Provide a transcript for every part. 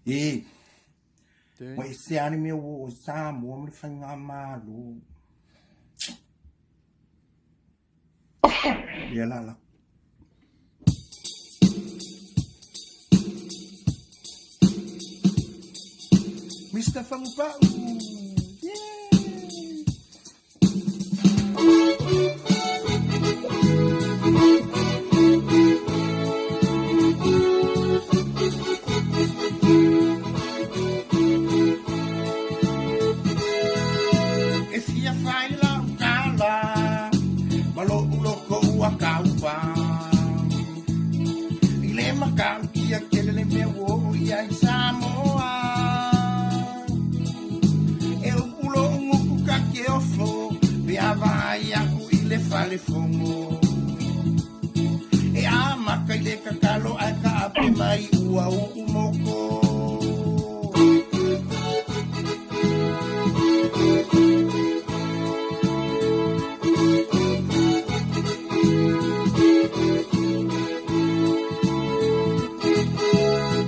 E, ua ese lava le mea ua oo i Samoa ma le faigamalo. Ia la la. Mr. Fagupau! Yeah! E fia fai lau tala ma lo'u loko ua kaupa i le matautia tele le mea ua oo i ai Samoa. E upu lo'u gutu ka ke ofo pe a vaai aku i le fale fono. E amata i le tatalo ae taape mai ua uu moko.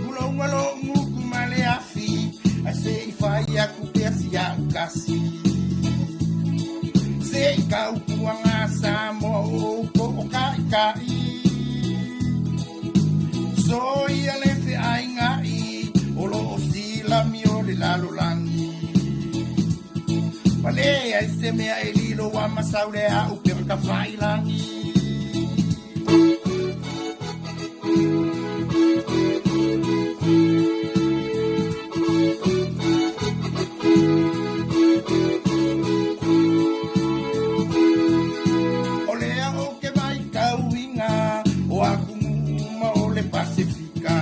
Tulou lo'u gutu ma le afi ae se i fai aku pea si a'u kasi. Se i taupuaga Samoa o outou o ta'ita'i. Soia le fe'aiga'i o lo'o silami o le lalolagi. Ma leai se mea e lilo ua masau le a'u pega tafa'ilagi. O lea ou te matauina o atunuu uma o le Pasefika.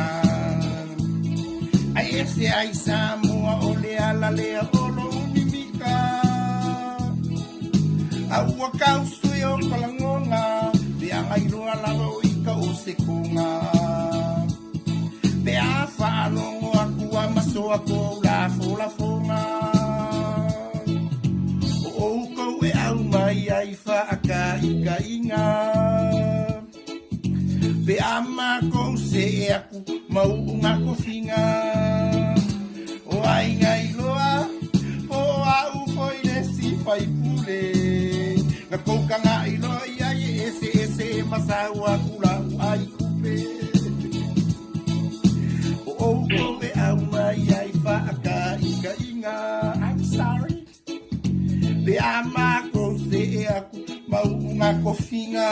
Ai ese ai Samoa o le ala lea o lou mimika. A ua tausui o ka lagona, pe a iloa lava o ita o se koga. Pe a faalogo aku a masoa kou la folafoga. O outou e aumai ai faataitaiga. Pe a matou see aku ma uuga tofiga. O aiga iloa, po o a'u foi le isi faipule. Na kou taga'i loa i ai e eseese e masau aku la'u ai kupe. O outou e aumai ai faataitaiga. I'm sorry. Pe a matou see aku ma uuga tofiga.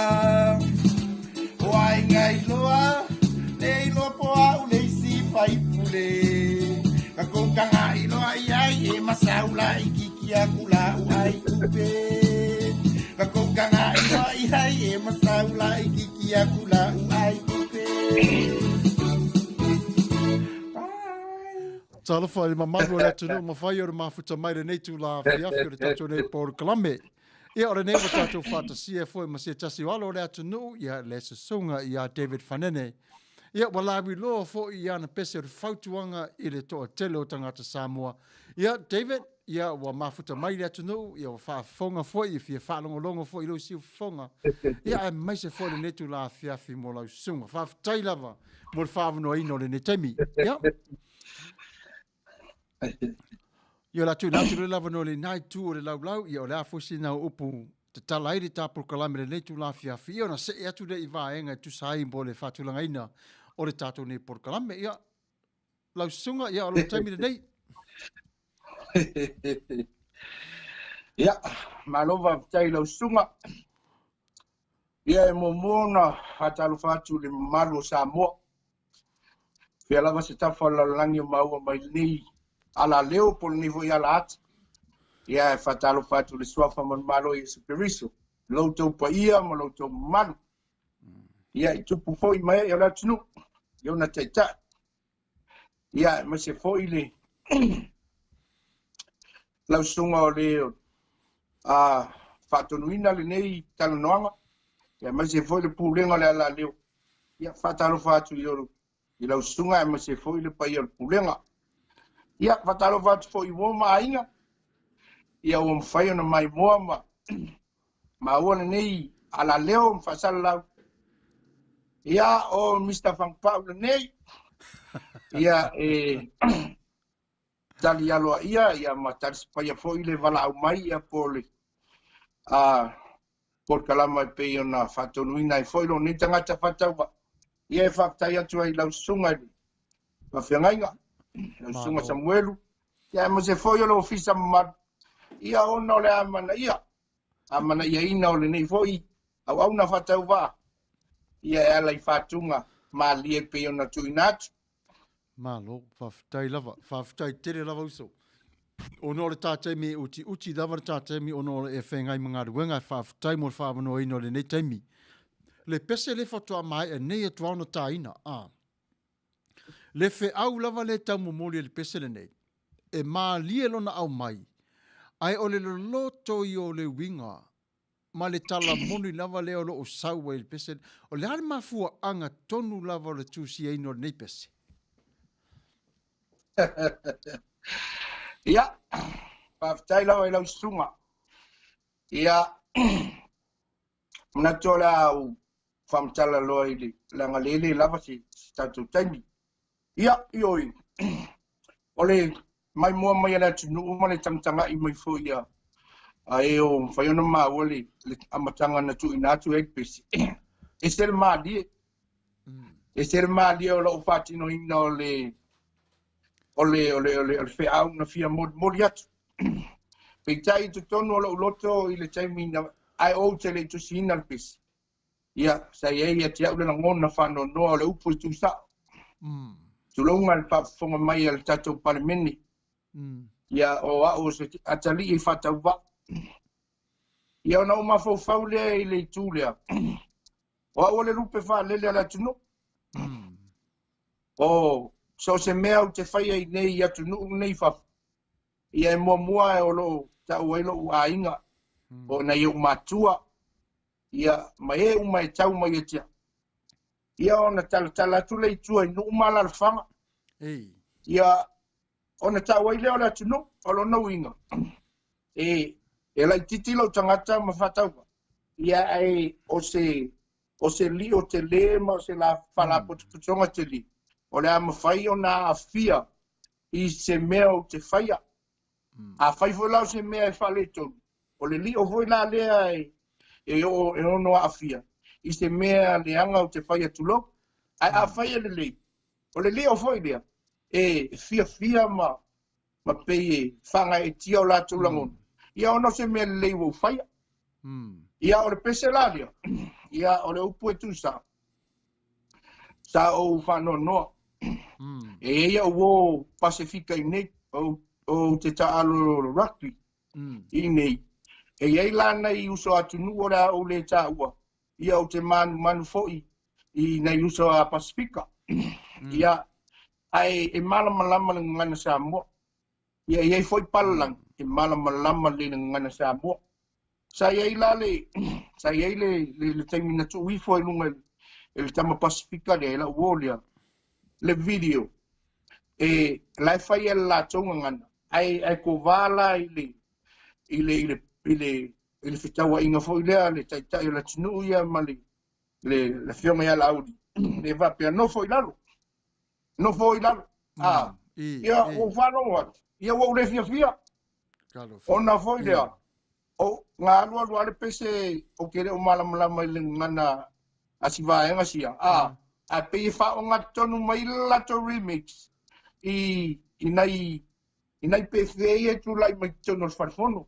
O aiga iloa, le iloa po o a'u le isi faipule. Na kou taga'i loa i ai e masau laitiiti aku la'u ai kupe. Na kou taga'i loa i ai e masau laitiiti aku la'u ai kupe. Bye. Talofa i le mamalu o le atunuu mafai o le mafuta mai lenei itula afiafi o le tatou nei polokalame. Ia, o lenei ua tatou faatasia foi ma se tasi o alo o le atunuu, ia le susuga ia David Fanene. Ia, ua lauiloa foi i ana pese o le fautuaga i le toatele o tagata Samoa. Ia, David, ia, ua mafuta mai le atunuu, ia, ua faafofoga foi, ia fia faalogologo foi i lou siufofoga. Ia, aemaise foi lenei itula afiafi mo lau susuga. Faafetai lava mo le faaavanoaina o lenei taimi. Ia. Ia, o le a tuuina atu le avanoa i lena itu o le laulau, ia o le a foi sina upu tatala ai le ta polokalame i lenei itula afiafi, ia ona see atu lea i vaega e tusa ai mo le faatulagaina o le tatou nei polokalame. Ia, lau susuga, ia o lou taimi lenei. Ia, malo faafetai i lau susuga. Ia, e muamua ona faatalofa atu i le mamalu o Samoa. Fea lava se tafa o le lalolagi o maua mai lenei alaleo po o lenei foi ala ata. Ia, e faatalofa atu i le suafa manumalo o Iesu Keriso, lo outou paia ma lo outou mamalu. Ia, i tupu foi ma ee o le atunuu, i ona taitai. Ia, aemaise foi le lau susuga o le a faatonuina lenei talanoaga, ia, aemaise foi le pulega o le alaleo. Ia, faatalofa atu i, i lau susuga, aemaise foi le paia o le pulega. Ia, faatalofa atu foi i uo ma aiga, ia ua mafai ona maimoa ma maua lenei alaleo ma faasalalau. Ia, o Mr. Fagupau lenei. Ia, e tali aloaia ia ma talisapaia foi le valaau mai ia po o le a polokalama e pei ona faatonuina ai foi lou nei tagata faatauvaa. Ia e faafetai atu ai i lau susuga i le faafeagaiga, lau susuga Samuelu, ia aemaise foi o le ofisa mamalu, ia ona o le amanaia, amanaiaina o lenei foi auauna faatauvaa, ia e ala i faatuga malie e pei ona tuuina atu. Malo, faafetai lava, faafetai tele lava uso. Ona o le ta taimi e utiuti lava le ta taimi ona o le e feagai ma galuega, e faafetai mo le faaavanoaina o lenei taimi. Le pese le faatoa maea nei atu ona taina, a. Le feau lava le taumomoli e le pese lenei, e malie lona aumai, ae o le loloto ia o le uiga ma le tala moni lava lea o lo o sau ai le pese. O le a le mafuaaga tonu lava o le tusiaina o lenei pese? Ia, faafetai lava i lau susuga. Ia, manatu o le a ou faamatala loa i le leaga le le lava se tatou taimi. Ia, ioe, o le maimoa mai a le atunuu ma le tagatagai mai foi a a e o mafai ona maua le, le amataga na tuuina atu ai le pese. Ese le malie. Ese le malie o lou faatinoina o le o le o le o le, o le feau na fia molimoli atu. Peitai i totonu o lou loto i le taimi na ae ou te le i tusiina le pese. Ia, sa i ai ia te au le lagona faanoanoa o le upu e tuusao. Tulouna le faafofoga mai a le tatou Palemene. Ia, o au o se atalii e faatauvaa. Ia, ona ou mafaufau lea i le itu lea. O au o le lupe faalele a le atunuu. O so o se mea ou te faia i nei i atunuu nei i fafo, ia e muamua o lo o tau ai lou aiga, o nai ou matua, ia, ma e uma e tau mai ia te au. Ia ona talatala atu lea i tua i nuu ma alaalafaga. Ia, ona tau ai lea o le atunuu, o lona uiga, e, e laitiiti lou tagata ma faatauvaa, ia, ae o se, o se lio tele ma o se la, faalapotopotoga tele, o le a mafai ona aafia i se mea ou te faia. Afai foi la o se mea e faaletonu, o le lio foi la lea e, e, o, e ono aafia i se mea leaga ou te fai atu loa. Ae afai e lelei, o le lio foi lea e fiafia ma, ma pei e faagaeetia o latou lagona, ia ona o se mea lelei ua ou faia. Ia o le pese la lea, ia o le upu e tuusao, sa ou faanoanoa. E i ai au uō Pasefika i nei, ou, ou te taalo rugby i nei. E i ai la nai uso atunuu o le a ou le taua, ia ou te manumanu foi i nai uso a Pasefika. Ia, ae e malamalama le gagana Samoa. Ia e i ai foi palalagi e malamalama le gagana Samoa. Sa i ai la le, sa i ai le, le, le taimi na tuu ifo ai luga e le tama Pasefika lea, e lau uō lea, le video, e la e fai e le latou gagana, ae, ae kovā la i le, i le, i le, i le, i le fetauaiga foi lea le taitai o le atunuu ia ma le, le, le afioga ia Laauli, e faapea, nofo i lalo, nofo i lalo. A, ia, ua ou faalogo atu, ia ua ou le fiafia. Ona foi lea, o, na alualu lava le pese ou te le o malamalama i le gagana a si vaega sia, a, ae pei e faaogatotonu mai le latou remix i, i nai, i nai pefea ia e tulai mai totonu o le fale fono.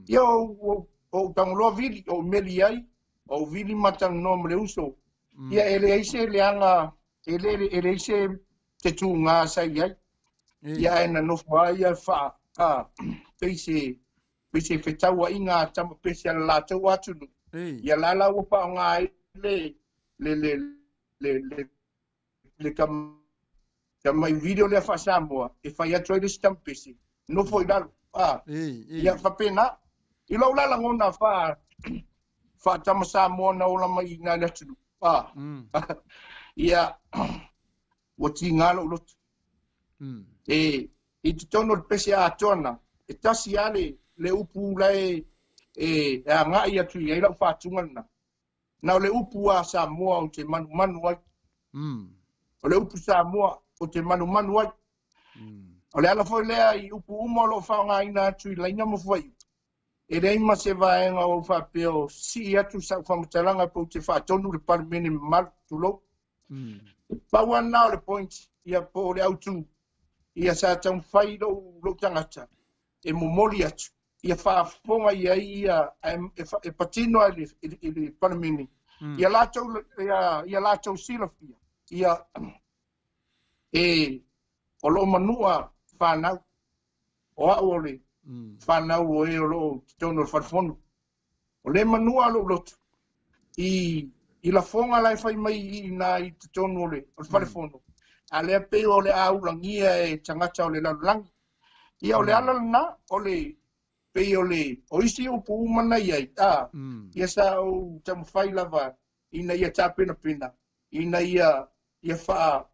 Ia, ou, ou, ou tago loa vili, ou meli ai, ou vili ma talanoa ma le uso. Ia, e leai se leaga, e le, e leai se te tūgā sa i ai. Ia, ae na nofo lava ia faa, a, pei se, pei se fetauaiga a tama pese a le latou atunuu. Ia la la ua faaaoga ai le, le, le, le, le, le tama, tamai video lea faa-Samoa e fai atu ai le isi tama pese, nofo i lalo. A, ia faapena. I lou la lagona faa, faa-tama Samoa na ola mai i ina i le atunuu. A, ia, ua tiga lou loto. E, i totonu o le pese atoa na, e tasi lava le, le upu la e, e, e agai atu i ai lau faatuga lena. Na o le upu a Samoa ou te manumanu ai. O le upu Samoa ou te manumanu ai. O le ala foi lea i upu uma o lo o faaaogaina atu i laina ma fuaiupu, e leai ma se vaega o ou faapea o sii atu sau faamatalaga pe ou te faatonu le Palemene mamalu, tulou. Pau lava lena o le point, ia po o le autu, ia sa taumafai lou, lou tagata e momoli atu, ia faafofoga i ai ia, e, e patino i le, i le Palemene, ia latou, ia, ia latou silafia, ia e o lo o manua fanau, o au o le fanau o e o lo o totonu o le falefono. O le manua lou loto i, i lafoga la e fai mai i ina i totonu o le, o le falefono. A lea pei o le a ulagia e tagata o le lalolagi. Ia o le ala lena, o le pei o le o isi upu uma na i ai, a, ia sa ou taumafai lava ina ia tapenapena, ina ia ia faa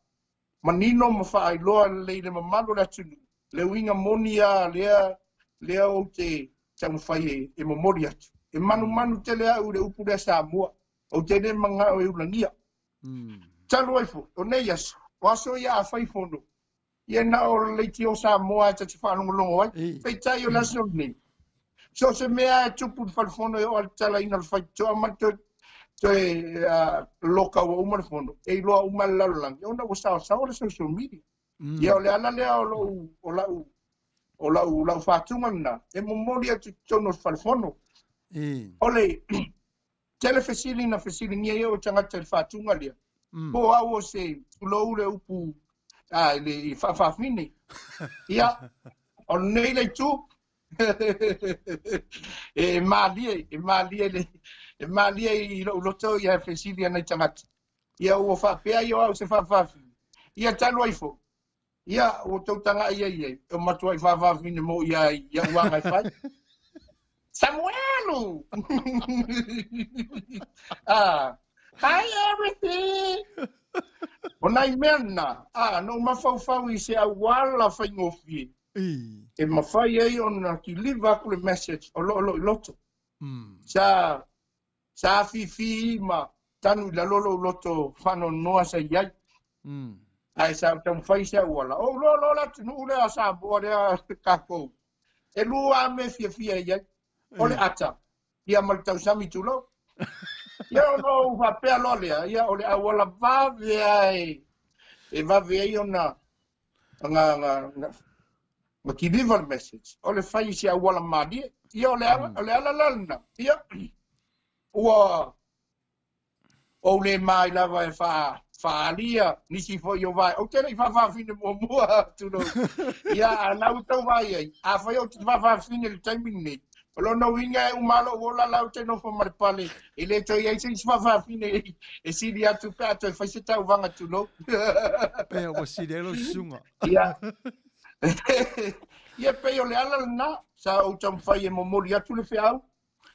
manino ma faailoa lelei i le mamalu o le atunuu le uiga moni a lea lea ou te taumafai e, e momoli atu. E manumanu tele au i le upu lea Samoa, ou te le manao e ulagia. Talu ai foi, o nei aso, o aso ia a fai fono, ia na o le leitio Samoa e ta te faalogologo ai. Peitai o le aso lenei, so o se mea e tupu i le falefono e oo lava i le talaina o le faitotoa ma le toe toe loka ua uma le fono, e iloa uma e le lalolagi ona ua saosaoa le social media. Ia o le ala lea o lou o lau o lau lau faatuga lena e momoli atu i totonu o le falefono. O le tele fesili na fesiligia ai o tagata i le faatuga lea. Po o au o se tulou le upu a, i le i faafafine. Ia, o lenei le itu, e malie, e malie le, e malie i lou loto ia fesili a nai tagata. Ia ua faapea ia o au se faafafine. Ia talu ai foi. Ia, ua tou taga'i ai ai, e matuai faafafine mo ia ai ia uaga e fai. Samuelu! ah, hi everything! O nai mea na, ah, na ou mafaufau i se auala faigofie. E mafai ai ona deliver atu le message o lo o lo i loto. Sa, sa afifi ma tanu i lalo lou loto faanoanoa sa i ai. Ae sa ou taumafai se auala. Ou loa loa le atunuu lea a Samoa lea tatou. E lua lava mea e fiafia i ai. O le ata, ia ma le tausami tulou. Ia ona ou faapea loa lea, ia o le auala vave lava e, e vave ai ona na, na, na, na deliver le message. O le fai i se auala malie. Ia o le ala, o le ala la lena. Ia, ua ou le mai lava e faa, faaalia nisi foi o vae. Ou te le i faafafine muamua, tulou. Ia, a na ua tau vaai ai, afai ou te faafafine i le taimi lenei, o lona uiga e uma lou ola la ou te nofo ma le pale, e le toe i ai se isi faafafine e sili atu pe a toe fai se tauvaga, tulou. Pea ua sili ai lau susuga. Ia. Ia pei o le ala lena, sa ou taumafai e momoli atu le feau,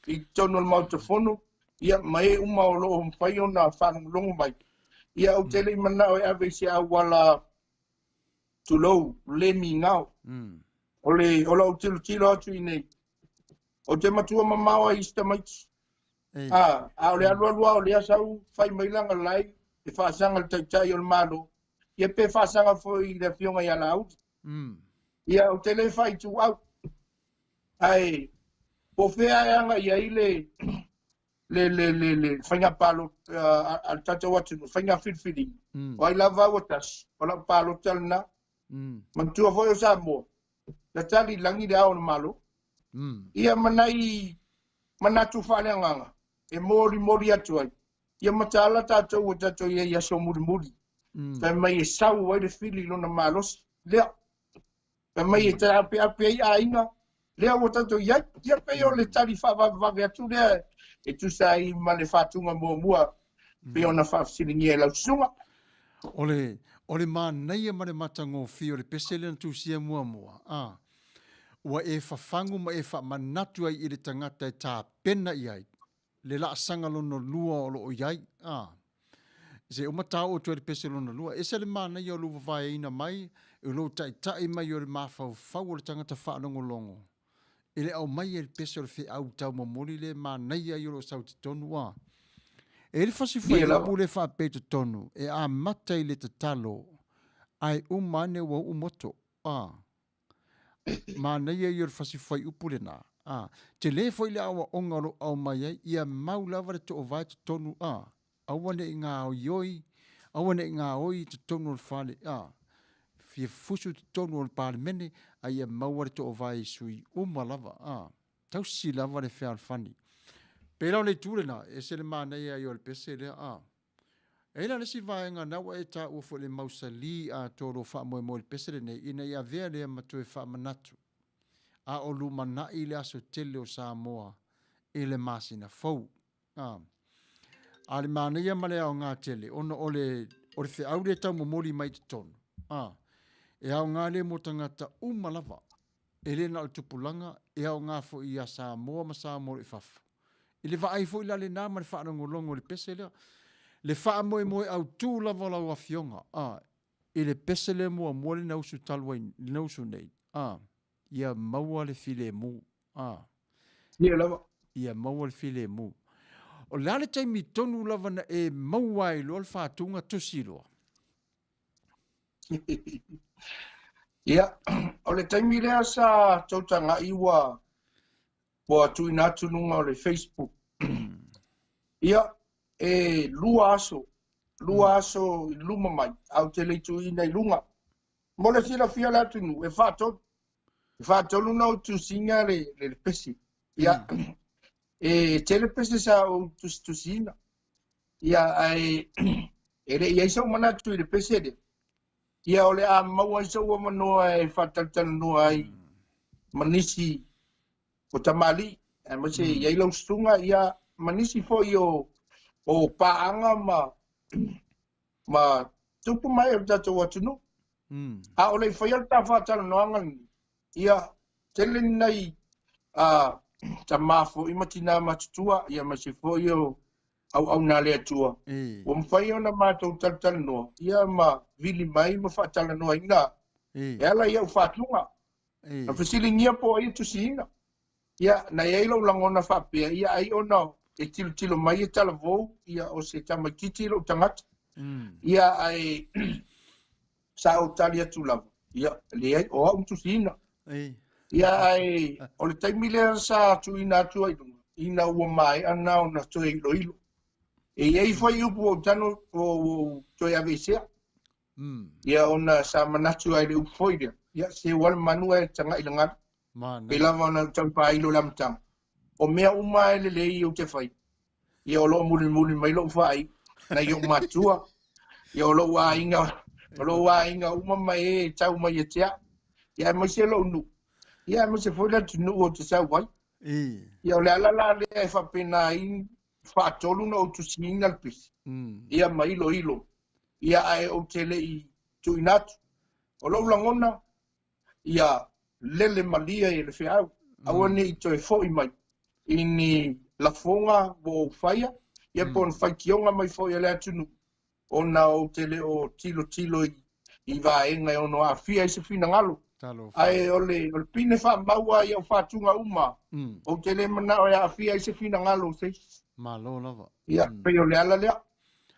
i totonu o le Maota Fono, ia, ma e uma o lo o mafai ona faalogologo mai. Ia, ou te le i manao e ave i se auala, tulou, le migao. O le, o lau tilotilo atu i inei, ou te matua mamao ai i si tamaiti. A, a o le alualu lava o lea sau fai mai lana live e faasaga i le Taitai o le Malo, ia pe faasaga foi i le Afioga ia Laauli. Ia, ou te le faaituau. Ae po o fea e agai ai le le le le le faiga palota a le tatou atunuu, faiga filifiliga. O ai lava ua tasi, o lau palota lena. Manatua foi o Samoa, na tali i lagi le ao o le Malo. Ia ma nai manatu faaleagaga e molimoli atu ai. Ia mataala tatou ua tatou i ai i aso mulimuli. Fai mai e sau ai le fili i lona malosi. Lea. Fai mai e taapeape ai aiga, lea ua tatou i ai. Ia pei o le tali faavavevave atu lea e tusa ai ma le faatuga muamua pei ona faafesiligia e lau susuga. O le, o le manaia ma le matagofie o le pese lea na tusia muamua, a, ua e fafagu ma e faamanatu ai i le tagata e tapena i ai le laasaga lona lua o lo o i ai, a. Se uma tāu atu ai le pese lona lua. Ese le manaia o lou vavaeina mai, i lou taitai mai o le mafaufau o le tagata faalogologo, i le aumai ai le pese o le feau taumomoli lea e manaia ai o lo o sau i totonu, a. E i ai le fasi fuaiupu lea e faapea i totonu, e amata i le tatalo, ae uma ane ua uu moto. A. Manaia ia o le fasi fuaiupu lena. A. Tele foi le aoaoga o lo o aumai ai, ia mau lava le toovae totonu a. Aua ne i gaoioi, aua ne i gaoi i totonu o le fale, a. Fia fusu i totonu o le Palemene, a ia maua le toovae i sui uma lava, a. Tausi lava le fealofani. Pei la o le itu lena, e ese le manaia ia o le pese lea, a. E i ai la le isi vaega na ua e taua foi le mausali atoa o lou faamoemoe i le pese lenei, ina ia avea lea ma toe faamanatu, a o lumanai le aso tele o Samoa i le masina fou. A. A le manaia ma le aoga tele, ona o le, o le feau lea e taumomoli mai i totonu, a, e aoga lea mo tagata uma lava, e le na o le tupulaga, e aoga foi ia Samoa ma Samoa i fafo. I le vaai foi la lena ma le faalogologo i le pese lea, le faamoemoe autū lava o lau Afioga, a, i le pese lea muamua lea na usu talu ai, na usu nei, a, ia maua le filemu, a. Ia lava. Ia maua le filemu. O le a le taimi tonu lava na e maua ai loa le faatuga tusi loa? Ia, o le taimi lea sa tautaga'i ua ua tuuina atu luga o le Facebook. Ia, e lua aso, lua aso i luma mai, ae ou te le i tuuina i luga. Mo le silafia o le atunuu, e faatolu. E faatolu na ou tusiga le, le, le pese. Ia, e tele pese sa ou tusitusiina. Ia, ae e le i ai sou manatu i le pese lea. Ia, o le a maua ai sou avanoa e faatalatalanoa ai ma nisi o tamalii, aemaise i ai lau susuga, ia, ma nisi foi o, o paaga ma, ma tupu mai o le tatou atunuu. A o le i faia le ta faatalanoaga lenei, ia, tele ni nai a, tama foi ma tinā matutua, ia aemaise foi o auauna a le Atua, ua mafai ona matou talatalanoa, ia ma vili mai ma faatalanoaina e ala i au faatuga. Na fesiligia po o ai e tusiina. Ia, na i ai lou lagona faapea, ia ai ona e tilotilo mai e talavou, ia o se tamaitiiti lou tagata. Ia, ae sa ou tali atu lava, ia, leai, o au na tusiina. Ia, ae o le taimi lea sa tuuina atu ai i luga, ina ua maea na ona toe iloilo. E i ai fuaiupu ua ou tago, ua ou toe aveesea. Ia ona sa manatu ai le upu foi lea, ia se ua le manu ae taga'i le galu. Pei lava ona ou tau faailo i le amataga, o mea uma e lelei ou te faia, ia o lo o mulimuli mai lou faaiu nai ou matua, ia o lou aiga, o lou aiga uma ma e e tau mai ia te au, ia aemaise lou nuu, ia aemaise foi le atunuu ou te sau ai. Ia o le ala la lea e faapena ai faatolu na ou tusiina le pisi, ia ma iloilo, ia ae ou te le i tuuina atu. O lou lagona, ia lele malie i le feau, aua ne i toe foi mai i ni lafoga ua ou faia, ia po o ni faitioga mai foi a le atunuu, ona ou te le o tilotilo i, i vaega e ono aafia ai se finagalo. Ae o le, o le pine faamau lava i au faatuga uma, ou te le manao e aafia ai se finagalo o se isi. Malo lava. Ia, pei o le ala lea.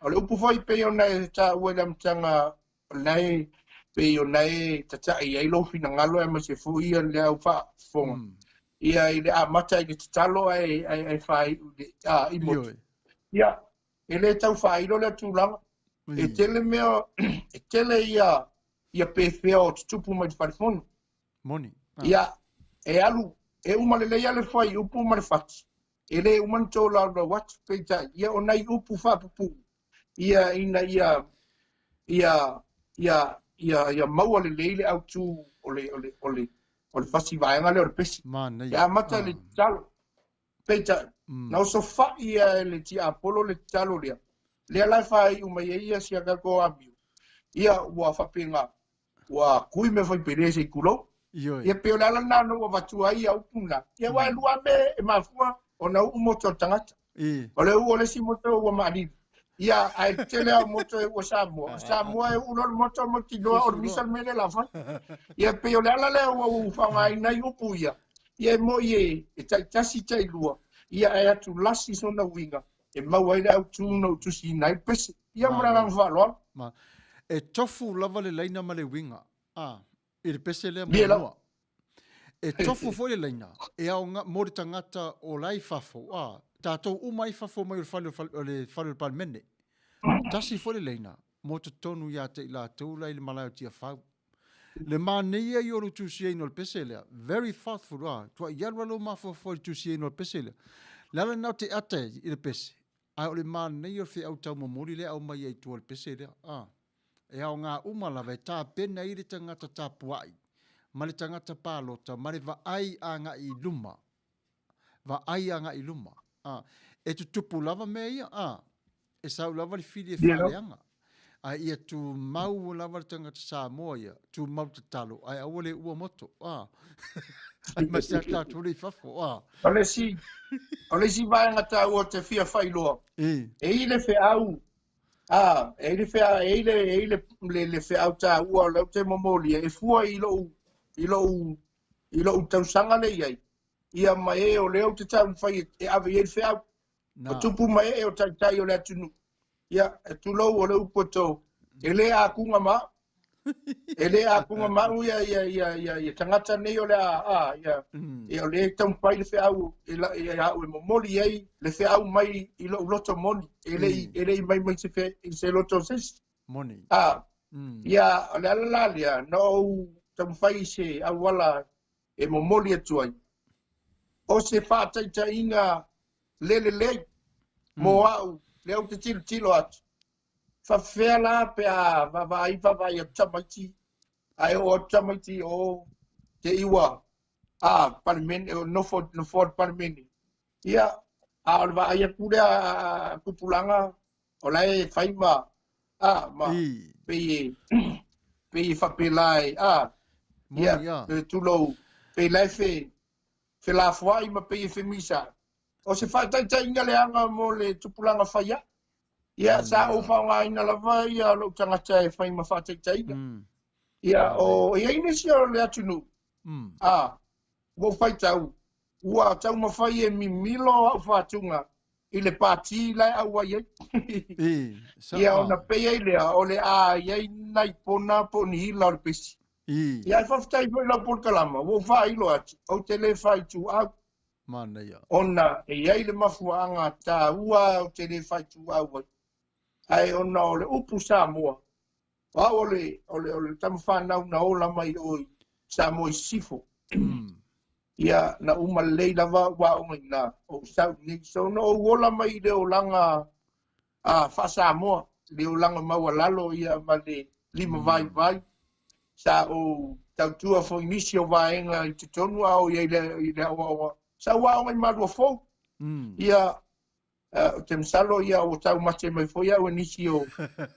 O le upu foi pei ona e taua i le amataga, o lena e, pei ona e tata'i ai lou finagalo aemaise foi ia le au faafofoga. Ia i le amata i le tatalo ae, ae, ae faaiu i le, a, i motu. Ia, e le tau faailo lea tulaga. E tele mea, e tele ia, ia pefea o tutupu mai le fale fono. Moni. Ia, e alu, e uma lelei lava le fuaiupu ma le fati. E le uma ona tolaulau atu, peitai, ia o nai upu faapupuu, ia ina ia, ia, ia, ia, ia maua lelei le autu o le, o le, o le, o le fasi vaega lea o le pesi. Manaia. E amata i le tatalo. Peitai, na osofai ia e le tiapolo le tatalo lea, lea la e faaiu mai ai ia si a tatou amio, ia ua faapena, ua kui mea fai pele se i tulou. Ioe. Ia pei o le ala lena na ou avatua ai ia upu na. Ia aua e lua mea e mafua ona uu moto o le tagata. O le uu o le isi moto ua maalili. Ia, ae tele lava o moto e uu a Samoa. O Samoa e uu loa le moto mautinoa o le misa le mea lea o le a fai. Ia pei o le ala lea ua ou faaaogaina ai upu ia. Ia e moi e taitasi tailua, ia ae atulasi sona uiga. e maua ai le autu na ou tusiina ai le pese. Ia ma le agaga faaaloalo. Ma, e tofu lava le laina ma le uiga, a, i le pese lea muamua. E tofu foi le laina e aoga mo le tagata o la i fafo, a, tatou uma i fafo mai o le fale o le, fale o le Palemene. Tasi foi le laina mo totonu ia te i latou la i le malae o Tiafau. Le manaia ia o lou tusiaina o le pese lea, very thoughtful, a, tuai alu lou mafaufau i le tusiaina o le pese lea. Le ala lena ou te ata ai i le pese, ae o le manaia o le feau taumomoli lea e aumai ai i tua o le pese lea, a. E aoga uma lava e tapena ai le tagata tapuai ma le tagata palota ma le vaai agai i luma, vaai agai i luma. A, e tutupu lava mea ia, a, e sau lava le fili e faaleaga. Ae ia tumau lava le tagata Samoa ia, tumau tatalo, ae aua le ua moto, a. Aemaise lava tatou lea i fafo, a. O le isi, o le isi vaega taua ou te fia faailoa, e i le feau A, e i le fea, e i le, e i le, le, le feau taua o lea ou te momolia, e fua i lou, i lou, i lou tausaga lea i ai, ia ma e o lea ou te taumafai e, e ave i ai le feau. O tupu ma ee o taitai o le atunuu. Ia, e tulou o le upu e tō, e le akuga ma au. E le akuga ma au ia, ia, ia, ia, ia tagata nei o le a, a, ia, ia o lea e taumafai le feau e, la, e au e momoli ai le feau mai i lou loto moni, e le i, e le i mai mai se, fe, i se loto o se isi. Moni. A, ia, o le ala la lea, na ou taumafai i se auala e momoli atu ai, o se faataitaiga le lelei mo au, lea ou te tilotilo atu, Faafefea la pe a vaavaai vaavaai atu tamaiti ae oo atu tamaiti i o te iwa a Palemene o nofo nofoa o le Palemene. Ia, a o le vaai atu lea a tupulaga o la e fai ma a ma pei e pei e faapela e a ia tulou pei la e fe felafoai ma pei e femisa. O se faataitaiga leaga mo le tupulaga fai aʻe. Ia, sa ou faaaogaina lava ia lou tagata e fai ma faataitaiga. Ia, o, e i ai nisi o le atunuu, a, ua ou faitau, ua taumafai e mimilo au faatuga i le pati la e auai ai. Ia, ona pei ai lea, o le a i ai nai pona po o ni hila o le pesi. Ia, ae faafetai foi i lau polokalama, ua ou faailo atu, ou te le faaituau. Manaia. Ona e i ai le mafuaaga taua ou te le faaituau ai, ae ona o le upu Samoa, o au o le, o le, o le tama fanau na ola mai o i Samoa i Sisifo. Ia, na uma lelei lava au aoga i ina, ou sau i nei. So, na ou ola mai i le olaga a faa-Samoa, le olaga maualalo ia ma le lima vaivai. Sa ou tautua foi i nisi o vaega i totonu a o i ai i le aoaoga. Sa ou aoga i Maluafou. Ia, ou te masalo ia ua taumate mai foi au e nisi o,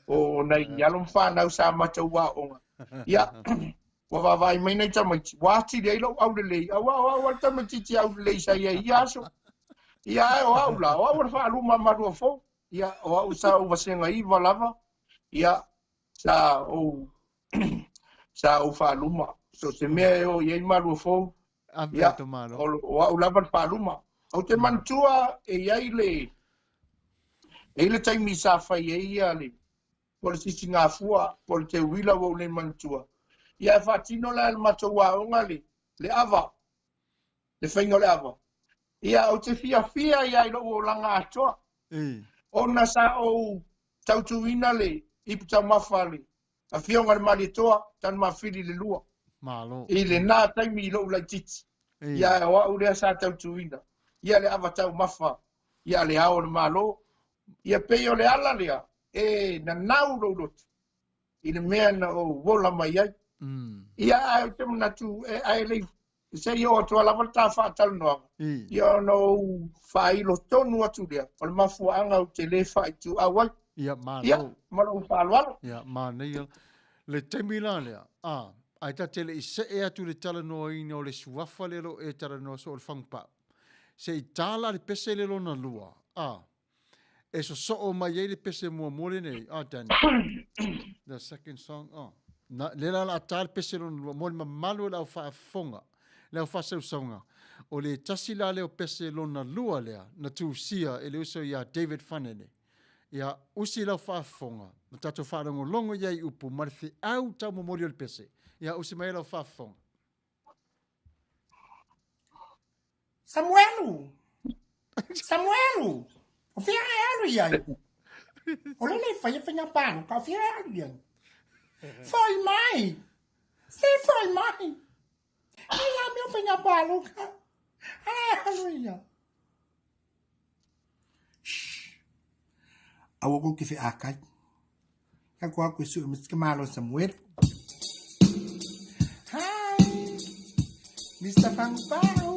o nai alo ma fanau sa matou aoga. Ia, ua vaavaai mai nai tamaiti, ua atili ai lou aulelei, aua o au a le tamaitiiti aulelei sa i ai i ia aso. Ia, ae o au la, o au o le faaluma Maluafou. Ia, o au sa ou vasega iva lava, ia, sa ou sa ou faaluma. So se mea e o i ai Maluafou, ia, o, o au lava le faaluma. Ou te manatua e i ai le, e i le taimi sa fai ai ia le, po o le sisigafua, po o le teuila ua ou le manatua. Ia e faatino la e le matou aoga le, le ava, le faiga o le ava. Ia, ou te fiafia ia i lou olaga atoa. Ona sa ou tautuina le ipu taumafa le Afioga i le Malietoa, Tanumafili le lua. Malo. I lena taimi i lou laitiiti. Ia, o au lea sa tautuina. Ia le ava taumafa ia le Ao o le Malo. Ia pei o le ala lea e nanau lou loto i le mea na ou ola mai ai. Ia, ae ou te manatu, ae le i se i oo atu lava le ta faatalanoaga, ia ona ou faailo tonu atu lea, o le mafuaaga ou te le faaituau ai. Ia, malo. Ia, ma lou faaaloalo. Ia, manaia. Le taimi la lea, a, ae ta te le i see atu i le talanoaina o le suafa lea o lo o e talanoa soo o le fagupau. Se i tala le pese le lona lua, a, e sosoo mai ai le pese muamua lenei, a, Danny. The second song, oh. Na, le la la ta le pese lona lua, mo le mamalu o le au faafofoga. Le au faasausauga, o le tasi la lea o pese lona lua lea na tusia e le uso ia David Fanene. Ia, usi lau faafofoga ma tatou faalogologo i ai i upu ma le feau taumomoli o le pese. Ia, usi mai lau faafofoga. Samuelu! Samuelu! O fea e alu i ai? O le le whaia whainga pānu, ka o fea e alu i ai? Whai mai! Se whai mai! Ai la mea whainga pānu ka. Ala e alu i ai. Shh! Aua kou ke wheakai. Ka ko aku e sue me ke malo Samuel. Hi! Mr. Fangpau!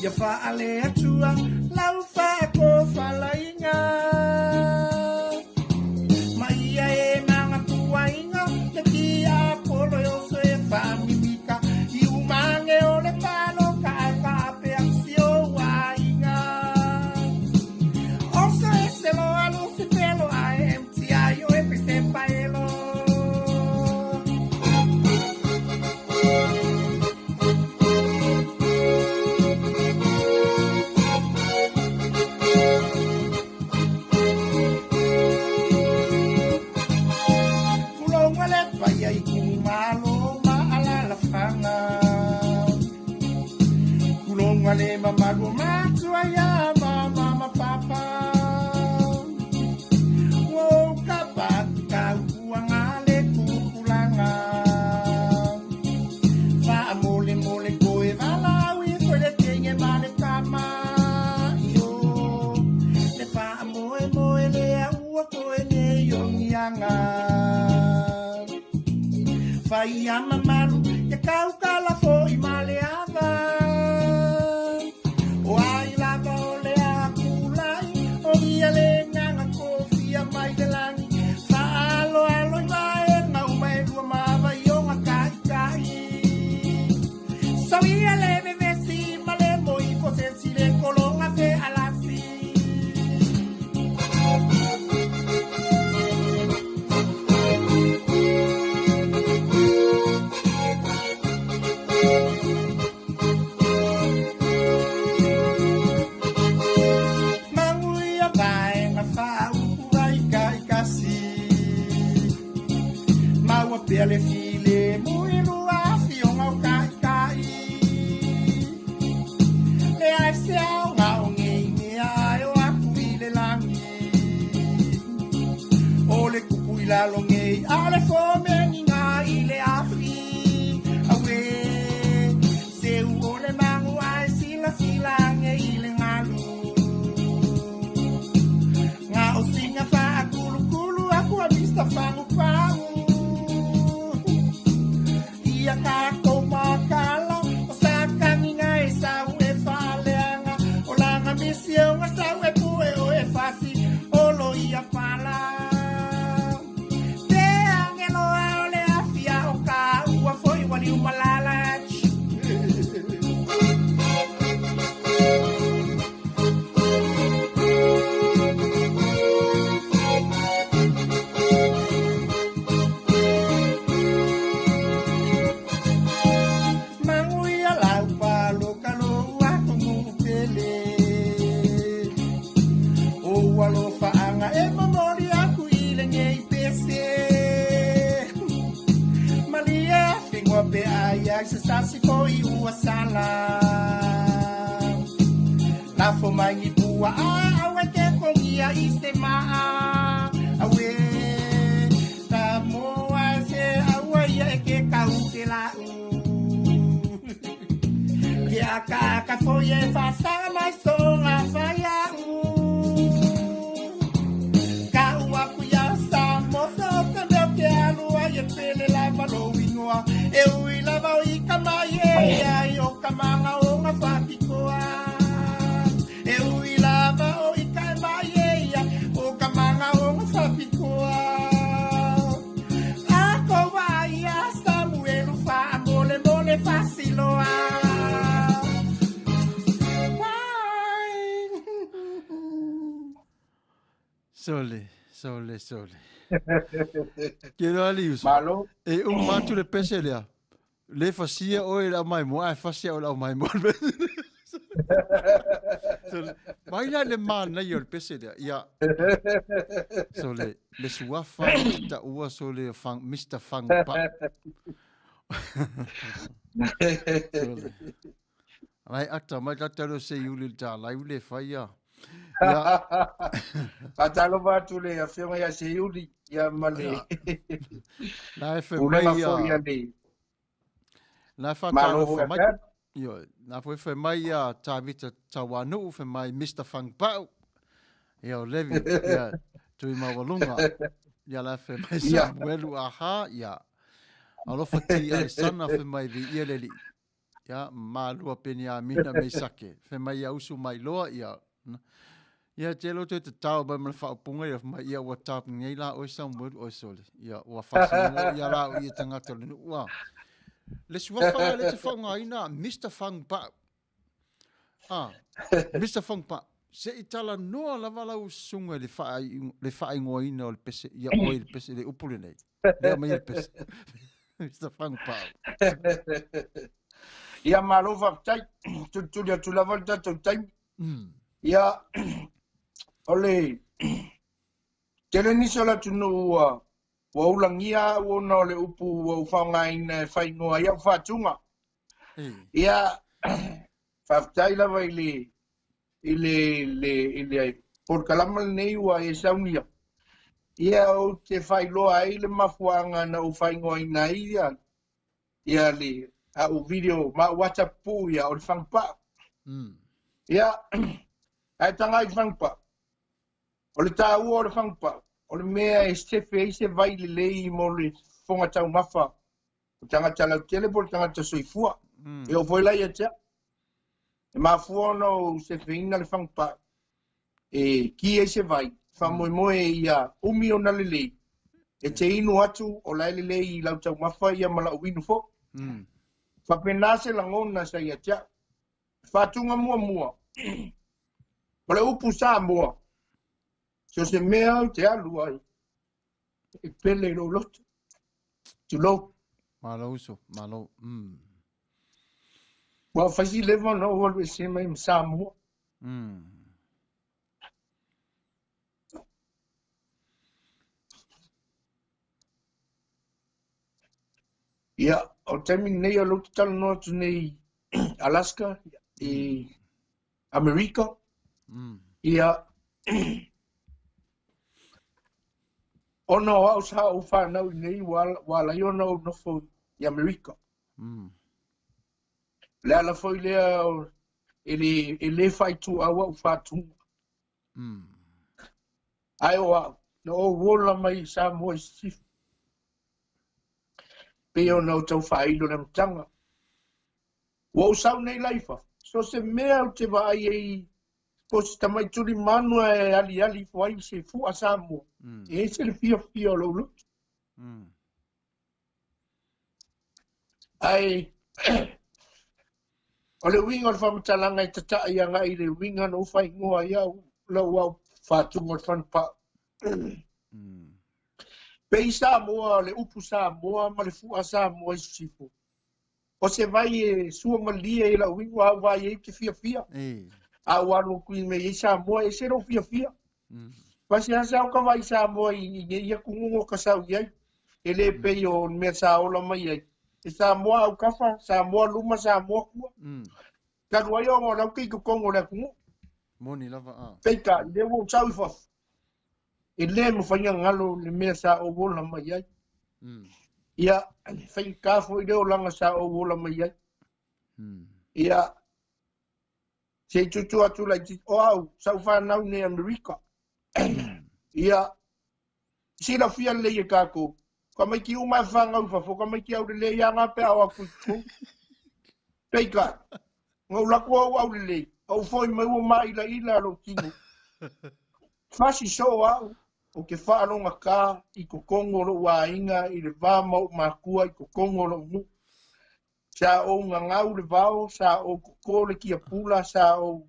Ia faale atua lau faakofalaiga ma ia e magapuaiga le tiapolo e oso e faamimika i umage o le paloka ae faapea si ou aiga oso e selo alusifelo ae mti o e pesepaelo. Tulonga le paia i kumalo ma alalafaga. Tulonga le mamalu o matua ia mama ma papa. Ua ou kapati kaupuaga le tupulaga. Faamolemole koe valaau ifo i le teine ma le tama. Io le faamoemoe lea ua koe nei o niaga. Faia mamalu ia kaukala fo'i ma le ava. O ai lava o le akulai o ia le gaga kofia mai le lagi. Faaaloalo i vaega uma e lua ma vaioga taʻitaʻi. Sauia le vevesi ma le moi fo sesi le kologa fealasi. Manuia vaega faaupu ai kaikasi. Maua pea le file mui lua afioga o taʻitaʻi. Le ai se aoga o nei mea ae o aku i le lagi. O le kupu i lalo nei a o le fomeniga i le afi. Auē, seu o le magu ae silasila age i le galu. Gaosiga faakulukulu aku a Mr. Fagupau. Ia tatou makala o sakagiga e sau e faaleaga o laga misioga sau e pue o e fasi o lo ia pala. Te angeloa o le afia o ka ua foi waliu malala. Manuia lau paloka lou atunuu pele. O alofaaga e momoli aku i lenei pese. Malie afegoa pe ai ai se sasi fo'i ua sala. Lafo mai ni pua'a aua e te kogia i se maa. Auē, Samoa e feauai ia e ke kau ke la'u. Akaka foi e fasaga mai soga faiaʻu. Ka'u aku iā Samosa o se mea ou te alu ai e pele lava lou igoa. E ui lava o i ka mai e ai o ka magaoga faapitoa. E ui lava o i ka mai e ia o ka magaoga faapitoa. A kou vaai iā Samuelu faamolemole faasiloa. Bye. Sole, sole, sole. Ke loa le uso. Malo. E uma atu le pese lea. Le fasia oe i le aumaimoa, ae fasi au i le aumaimoa. So, mai la le manaia o le pese lea. Ia. So le suafa le te taua so le fang, Mr. Fang Pa. So le. Lai ata mai ka talo se iuli le tālai ule whai ia. Ia. Faatalofa atu le afioga ia Seiuli ia ma le La e whai pulega mai foi ia. a le La e Malo whātalofa foi mai. a Ioe. Na foi whai mai ia Tavita Tauanu'u, whai mai Mr. Fang Pau. Ia o Levi, ia Tui Maualunga. Ia la whai mai Ia. Samuelu aha, ia. Alofa ti Alesana whai mai vi ia leli. Ia, malua Peniamina me Isake. Fai mai ia usu mai loa, ia. Ia, te lo toe te tau mai ma le faaupuga, ia, mai ia ua tau nei la oe Samuelu, oe sole. Ia, ua faasinoa ia la o ia tangata o le nuu, a. Le suafa la le te faaaogaina Mr. Fang Pau. Ah, Mr. Fang Pau. Se i talanoa lava lau susuga i le le faaigoaina o le pese, ia oe i le pese, le upu lenei. Lea mai le pese. Mr. Fang Pau. Ia malo faafetai. Tulituli atu lava le tatou taimi. Ia o le tele nisi o le atunuu ua ua ulagia au ona o le upu ua ou faaaogaina e faaigoa ai au faatuga. Ia faafetai lava i le i le le i le polokalama lenei ua e saunia. Ia ou te faailoa ai le mafuaaga na ou faaigoaina ai ia ia le au video ma au WhatsApp pū ia o le fagupaa. Ia ae taga i le fagupaa. O le taua o le fagupaa, o le mea e sefe ai se vai lelei mo le fofoga taumafa o tagata lautele po o le tagata soifua. E oo foi la ia te au. E mafua ona ou sefeina le fagupaa e ki ai se vai, faamoemoe ia umi ona lelei, e te inu atu o la e lelei i lau taumafa ia ma lau inu foi. Faapena se lagona sa ia te au. Faatuga muamua, o le upu Samoa, so o se mea ou te alu ai, e pele i lou loto. Tulou. Malo uso, malo. Ua fai si leva ona ou alu ese mai ma Samoa. Ia, o le taimi lenei o lea ou te talanoa atu nei i Alaska, i Amerika. Ia, ona o au sa ou fanau i nei, ua, ua ala ai ona ou nofo i Amerika. Le ala foi lea e le, e le faaituau au faatuga. Ae o au, na ou ola mai i Samoa i Sisifo. Pei ona ou tau faailo i le amataga. Ua ou sau nei la i fafo, so o se mea ou te vaai ai po o se tamai tulimanu e aliali ifo ai se fua Samoa, e ese le fiafia o lou loto. Ae o le uiga o le faamatalaga e tataʻi agai i le uiga na ou faaigoa ai au lau au faatuga o le fanupaa. Pei Samoa, le upu Samoa ma le fua Samoa i Sisifo. O se vai e sua malie i lau igoa au vaai ai ou te fiafia. A ua alu atu i mea i Samoa, e ese lou fiafia. Paseasea o ka vai Samoa i nei atunuu o ka sau i ai. E le pei o le mea sa ola mai ai. E Samoa au kafa, Samoa luma, Samoa kua. Talu ai ona o lau ke i totonu o le atunuu. Moni lava a. Peitai, lea ua ou sau i fafo. E le mafai ona galo le mea sa ou ola mai ai. Ia, faigata foi le olaga sa ou ola mai ai. Ia, Se i tutu atu laitiiti, o au, sa ou fanau nei Amerika. Ia, silafia lelei e kākou, tamaiti uma e whāngau i fafo, tamaiti aulelei a ngā pea o aku i totonu. Peitai, na ou lako au aulelei, ou foi mai ua māʻilaʻila lou tino. Fasi soo au, o ke whaalogakā i totonu o loʻu aiga i le va ma oʻu makua i totonu o loʻu nuu. Sa ou gagau le vao, sa ou koko le kiapula, sa ou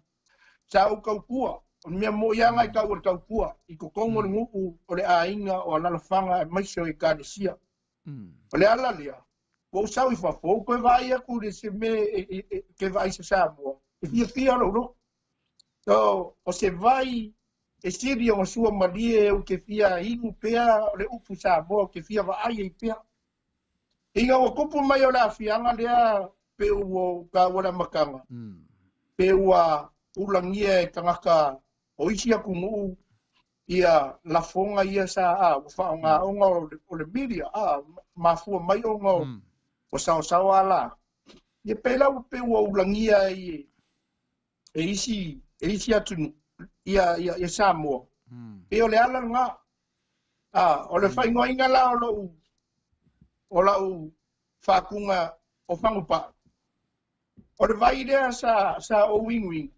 sa ou tautua. O le mea moʻi lava e tau o le tautua i totonu o le nuu o le aiga o alalafaga aemaise o Ekalesia. O le ala lea, ua ou sau i fafo, ou toe vaai atu i se mea e toe vaai se Samoa, e fiafia lou loto. O se vai e sili ona sua malie ou te fia inu pea o le upu Samoa ou te fia vaai ai pea. Ina ua tupu mai o le aafiaga lea pe ua ou taua le amataga, pe ua ulagia e tagata o isi atunuu ia lafoga ia sa a ua faaaoga ona o le media a mafua mai ona o saosaoa ala. Ia pēlā ua pei ua ulagia ai e isi e isi atunuu ia ia ia Samoa. Pei o le ala lena. A o le faaigoaina la o lou o lau faakuga o Fagupa'u. O le vai lea sa sa ou inuinu.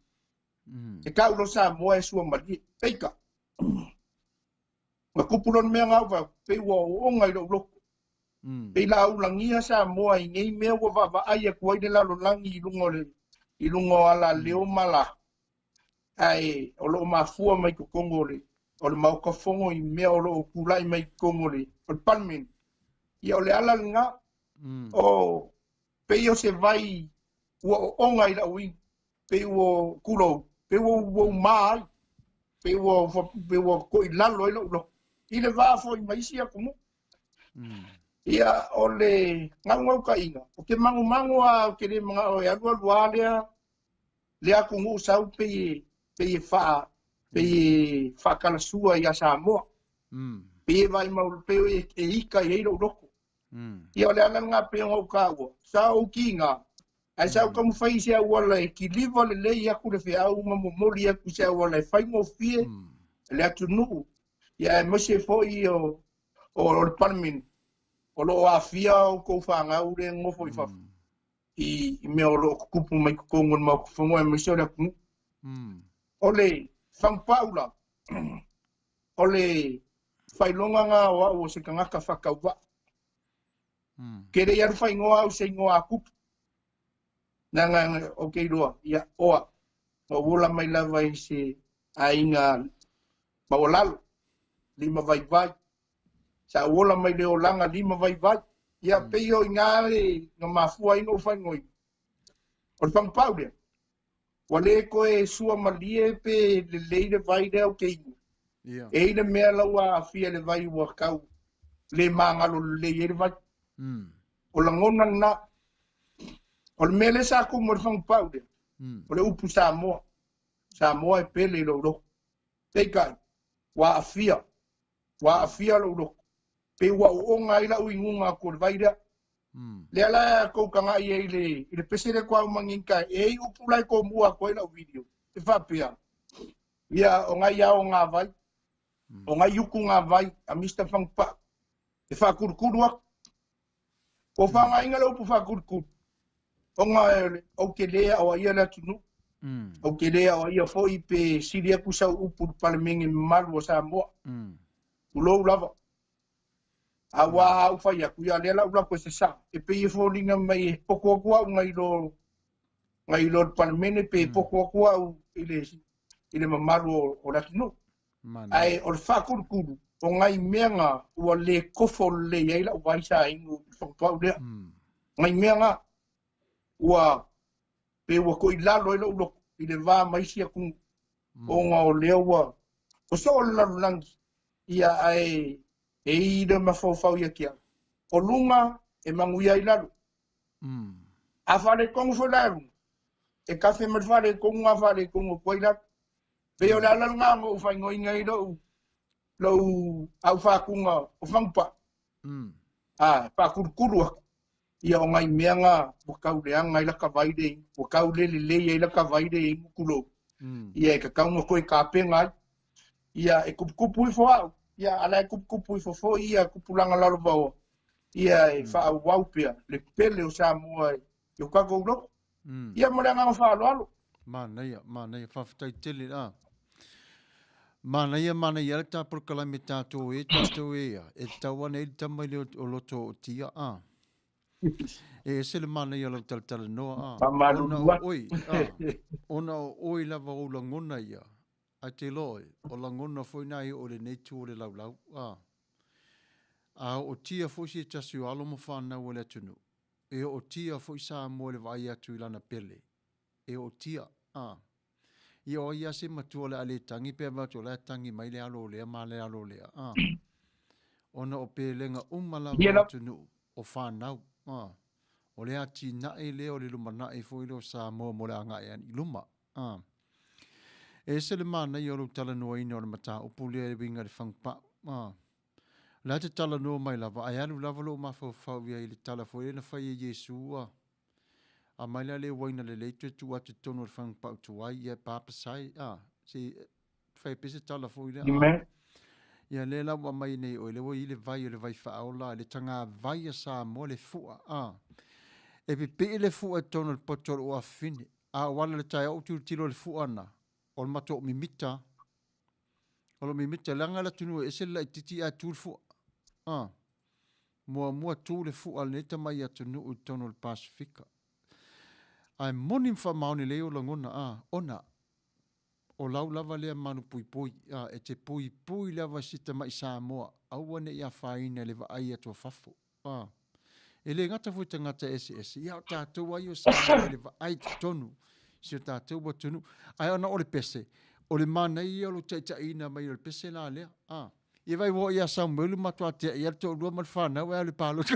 E tau lo Samoa e sua malie. Peitai. Na tupu loa le mea na ou pei ua ooga i lou loto. Pei la ulagia Samoa i nei mea ua vaavaai atu ai le lalolagi i luga o le i luga o alaleo ma la ae o loo mafua mai totonu o le o le Maota Fono i mea o loo tulai mai totonu o le o le Palemene. Ia o le ala lena o pei o se vai ua ooga i lau inu, pei ua tulou, pei ua ou mā ai, pei ua pei ua toilalo ai lou loto i le va foi ma isi atunuu. Ia o le naunautaiga, ou te magumagu lava ou te le manao e alualu lava lea lea atunuu sau pei e pei e faa pei e faatalasua ia Samoa. Pei e vaai mau pei e ika i ai lou loto. Ia o le ala lena pei ona ou taua, sa ou kiga, ae sa ou taumafai i se auala e kiliva lelei atu le feau ma momoli atu i se auala e faigofie le atunuu, ia aemaise foi o o le Palemene o lo o aafia outou fanau lea e nonofo i fafo i mea o lo o tutupu mai totonu o le Maota Fono aemaise o le atunuu. O le Fagupa'u la, o le faailoga lena o au o se tagata faatauvaa. Ke le i alu faaigoa au i se igoa a tupu. Leaga ou te iloa, ia, oa, na ou ola mai lava i se aiga maualalo, lima vaivai. Sa ou ola mai le olaga lima vaivai. Ia, pei o i ina le na mafua ai ona ou faaigoaina. O le Fagupa'u lea, ua le toe sua malie pe lelei le vai lea ou te inu. E i ai le mea la ua aafia i le vai ua tau le magalo lelei ai le vai. O lagona lena. O le mea lea sa tumu ai le Fagupa'u lea, o le upu Samoa. Samoa e pele i lou loto. Peitai, ua aafia. Ua aafia lou loto. Pei ua ooga ai lau inuga atu o le vai lea. Lea la tou tagai ai i le, i le pese lea tua umaginga e ai upu la e tomua atu ai lau video. E faapea, ia o ngai ao ngā vai, o ngai uku ngā vai a Mr. Fagupa'u, e whaakulukulu aku. Ua whaangainga le upu whaakulukulu, ona ou te le aoaia le atunuu, ou te le aoaia foi pe sili atu sau upu i le Palemene mamalu o Samoa. Tulou lava. A ua a ou fai atu, ia lea la ou alu atu e sasā, e pei e foliga mai e poto atu au nai lo nai lo le Palemene pe poto atu au i le i le mamalu o le atunuu. Ae o le faakulukulu o nai mea na ua le kofo lelei ai lau vai sa inu i le Fagupa'u lea. Nai mea na ua pe ua toilalo ai lou loto i le va ma isi atunuu ona o lea ua o soo le lalolagi ia ae e i le mafaufau ia te au. O luga e manuia ai lalo. A faaletonu foi la e luga, e kafe ma le faaletonu a faaletonu atu ai lalo. Pei o le ala lena na ou faaigoaina ai lou lou au faatuga o Fagupa'u. A faakulukulu atu. Ia o ngai mea nga ua tau leaga ai laka vai le ua tau le lelei ai laka vai le inu tulou. Ia e tatau ona toe tapena ai. Ia e tuputupu ifo au, ia a la e tuputupu ifo foi ia tupulaga lalovaoa, ia e faaauau pea le pele o Samoa i o tatou loto. Ia ma le agaga faaaloalo. Manaia, manaia, faafetai tele a. Manaia, manaia le ta polokalame tatou e, tatou e ia, e tatau ana i le tama i le o loto o tia a. E ese le manaia o lau talatalanoa a. Ona o oi, a, ona o oi lava ou lagona ia, ae te iloa oi, o lagona foi na i o lenei tu o le laulau a. A ootia foi se tasi o alo ma fanau a le atunuu, e ootia foi Samoa i le vaai atu i lana pele, e ootia, a. Ia o ai lava se matua o le a le tagi pe avatu o la e tagi mai le alo o lea ma le alo o lea, a. Ona o pelega uma lava o atunuu, o fanau, a. O le atinae lea o le lumanai foi lea o Samoa mo le agai i luma, a. E ese le manaia o lou talanoaina o le mataupu lea e uiga i le fagupau, a. O la e te talanoa mai lava, ae alu lava lou mafaufau i ai i le tala foi lea na fai e Iesu, a. Aumai la le uaina lelei toe tuu atu i totonu o le fagupau tuai, ia e papasai, a. Se i fai pea se tala foi lea, a. Ia lea la ua aumai nei oe, lea ua i ai le vai o le vai faaola, le tagavai a Samoa, le fua, a. E pipii le fua i totonu o le poto o lou afafine, a ou ala i le taeao ou tilotilo i le fua na, o le matou mimita. O lo mimita, leaga le atunuu e ese le laititi ae tu le fua. A. Muamua tu le fua a lenei tamai atunuu i totonu o le Pasefika. Ae moni ma faamaoni lelei ou lagona, a, ona o lau lava lea malupuipui, a, e te puipui lava i si tamai Samoa, aua ne i afaina i le vaai atu a fafo. A. E le gata foi i tagata eseese, ia o tatou lava ia o Samoa i le vaai i totonu i si o tatou atunuu. Ae ona o le pese, o le manaia ia o lou taitaiina mai o le pese la lea. A. Ia vaai ua oo ia Samuelu matua teai lava le toalua ma le fanau ae alu i palota.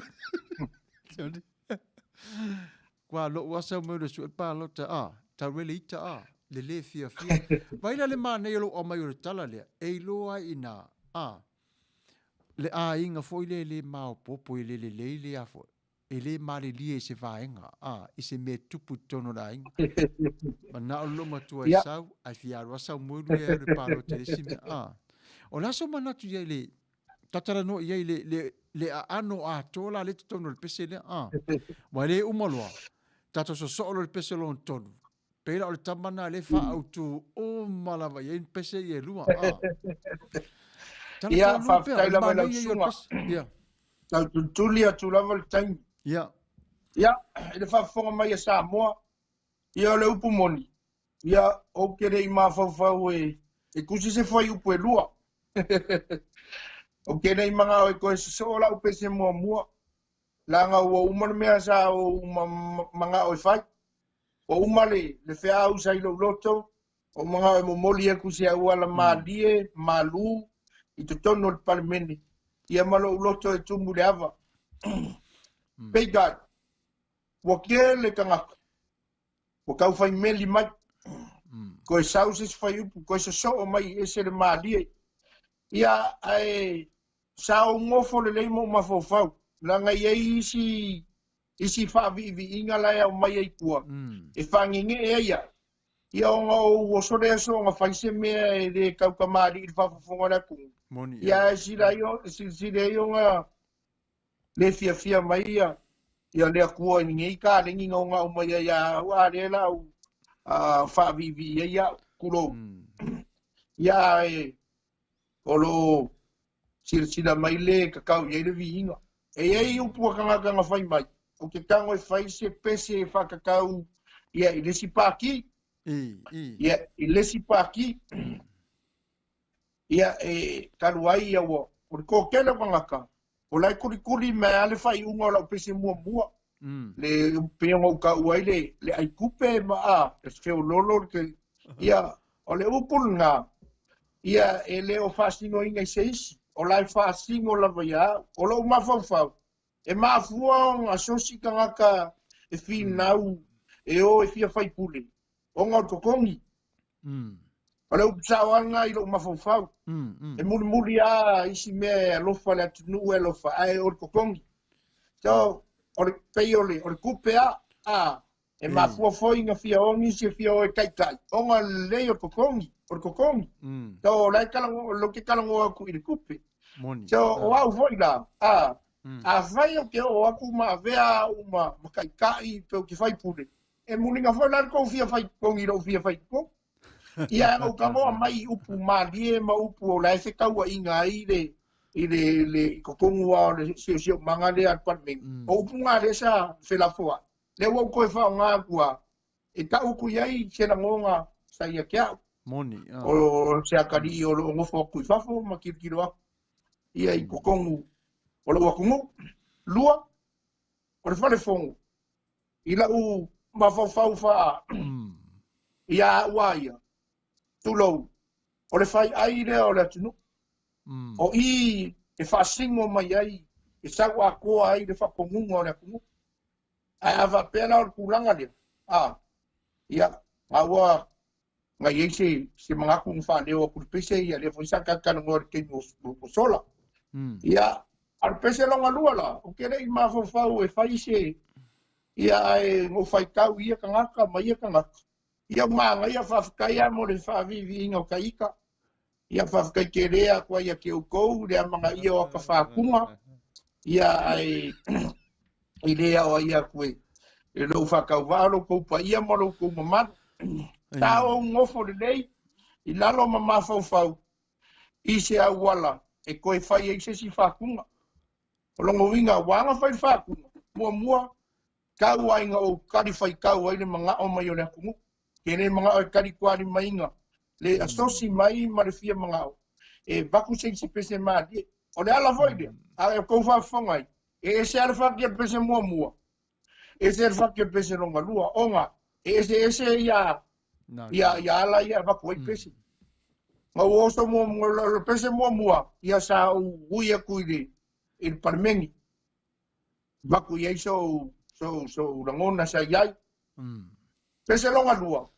Kua lou lava Samuelu e sue le palota, a, talu ai le ita, a, le le fiafia. Vaai la le manaia o lou aumai o le tala lea, e iloa ai i ina, a, le aiga foi lea e le maopoopo, e le lelei le a foi, e le malilie i se vaega, a, i se mea e tupu i totonu o le aiga. Manao le loomatua e sau, ae fia alu lava Samuelu ia e alu e palota i le isi mea, a. O le a sou manatu i ai i le, tatalanoa i ai le, le, le aano atoa la lea i totonu o le pese lea, a. Aua e le uma loa, tatou sosoo loa i le pese lona tolu, Pei la o le tama na lea faaautu uma lava i ai pese ia e lua. Ah. Ia, faafetai lava i lau susuga. Ia. Tau tulituli atu lava le taimi. Ia. Ia, i le faafofoga mai a Samoa, ia o le upu moni, ia ou te le i mafaufau e, e tusi se fuaiupu e lua. Ou te le i manao e toe sosoo lau pese muamua, leaga ua uma le mea sa ou manao e fai. Ua uma le, le feau sa i lou loto, ua manao e momoli atu se auala malie, malū, i totonu o le Palemene, ia ma lou loto e tumu i le ava. Peitai, ua tele tagata, ua tau fai meli mai, toe sau se isi fuaiupu, toe sosoo mai e ese le malie. Ia, ae sa ou nofo lelei ma ou mafaufau, leaga e i ai isi isi faaviiviiga la e aumai ai tua, e faagegee ai au, ia ona ou oso lea soona fai se mea e le tautamalii i le faafofoga a le atunuu. Moni, Ia ae silasila ai ona le fiafia mai ia ia le Atua i lenei kalegi na ona aumai ai ia au, a lea la au faaviivii ai au, tulou. Ia ae o lo o silasila mai le tatau i ai le viiga. E i ai upu a tagata na fai mai, ou te tago e fai se pese e faatatau ia i le isi pāti, ia i le isi pāti, ia e talu ai ia ua, o le toatele o tagata, o la e kulikuli mai lava le faaiuga o lau pese muamua, le pei ona ou taua ai le, le aitupe ma a, le feololo, le, ia, o le upu lena, ia e le o faasinoina i se isi, o la e faasino lava ia au. O lou mafaufau, e mafua ona sosi tagata e finau e o e fia faipule, ona o le totogi. O le upu sao lava lena i lou mafaufau. E mulimuli lava isi mea e alofa le atunuu e alofa, ae o le totogi. So, o le pei o le o le kupe a a e mafua foi na fia o nisi e fia o e taitai ona lelei o le totogi o le totogi. So o la e talanoa lea ou te talanoa atu i le tupe. Moni. So o au foi la a afai ou te oo atu ma avea au ma ma taitai pe ou te faipule e muliga foi la le tou fia fai totogi i lou fia fai totogi. Ia na ou tagoa mai i upu malie ma upu o la e fetauaiga ai le i le le i totonu lava o le siosiomaga lea a le Palemene. O upu na lea sa felafoai. Lea ua ou toe faaaoga atu lava e tau atu i ai se lagona sa ia te a'u. Moni, a. O se atalii o lo o nofo atu i fafo ma tilotilo atu ia i totonu o lou atunuu. Lua, o le fale fono i la'u mafaufau faa ia a'u a ia, tulou, o le fai'ai lea o le atunuu. O i e faasino mai ai, e sau atoa ai le faatonuga o le atunuu. Ae a faapea la o le tulaga lea, a, ia, a ua na i ai se, se manatu na faaleo atu i le pese, ia lea foi sa talatalanoa i le taimi ua sola. Ia, a o le pese lona lua la, ou te le i mafaufau e fai se, ia ae na ou faitau i ia tagata ma ia tagata, ia ua manaia, faafetai lava mo le faaviiviiga o ta ita. Ia faafetai tele atu ai ia te outou le amanaia o ata faatuga, ia ae i le aoaia atu e e lou faatauvaa lo outou paia ma lo outou mamalu. Sa ou nofo lelei i lalo ma mafaufau i se auala e toe fai ai se isi faatuga. O lona uiga, ua aga fai le faatuga, muamua, Tau ai na ou tali faitau ai le manao mai o le atunuu. Ke le manao e tali tualimaiga le asosi mai ma le fia manao e vaku se isi pese malie. O le ala foi lea, a e tou faafofoga ai, e ese lava le faki o le pese muamua, ese le faki o le pese lona lua, ona e eseese ia ia ia ala ia e avatu ai pese. Na ou oso muamua, o le pese muamua, ia sa ou ui atu i le i le Palemeni. Avatu i ai sou, sou, sou lagona sa i ai. Pese lona lua, ua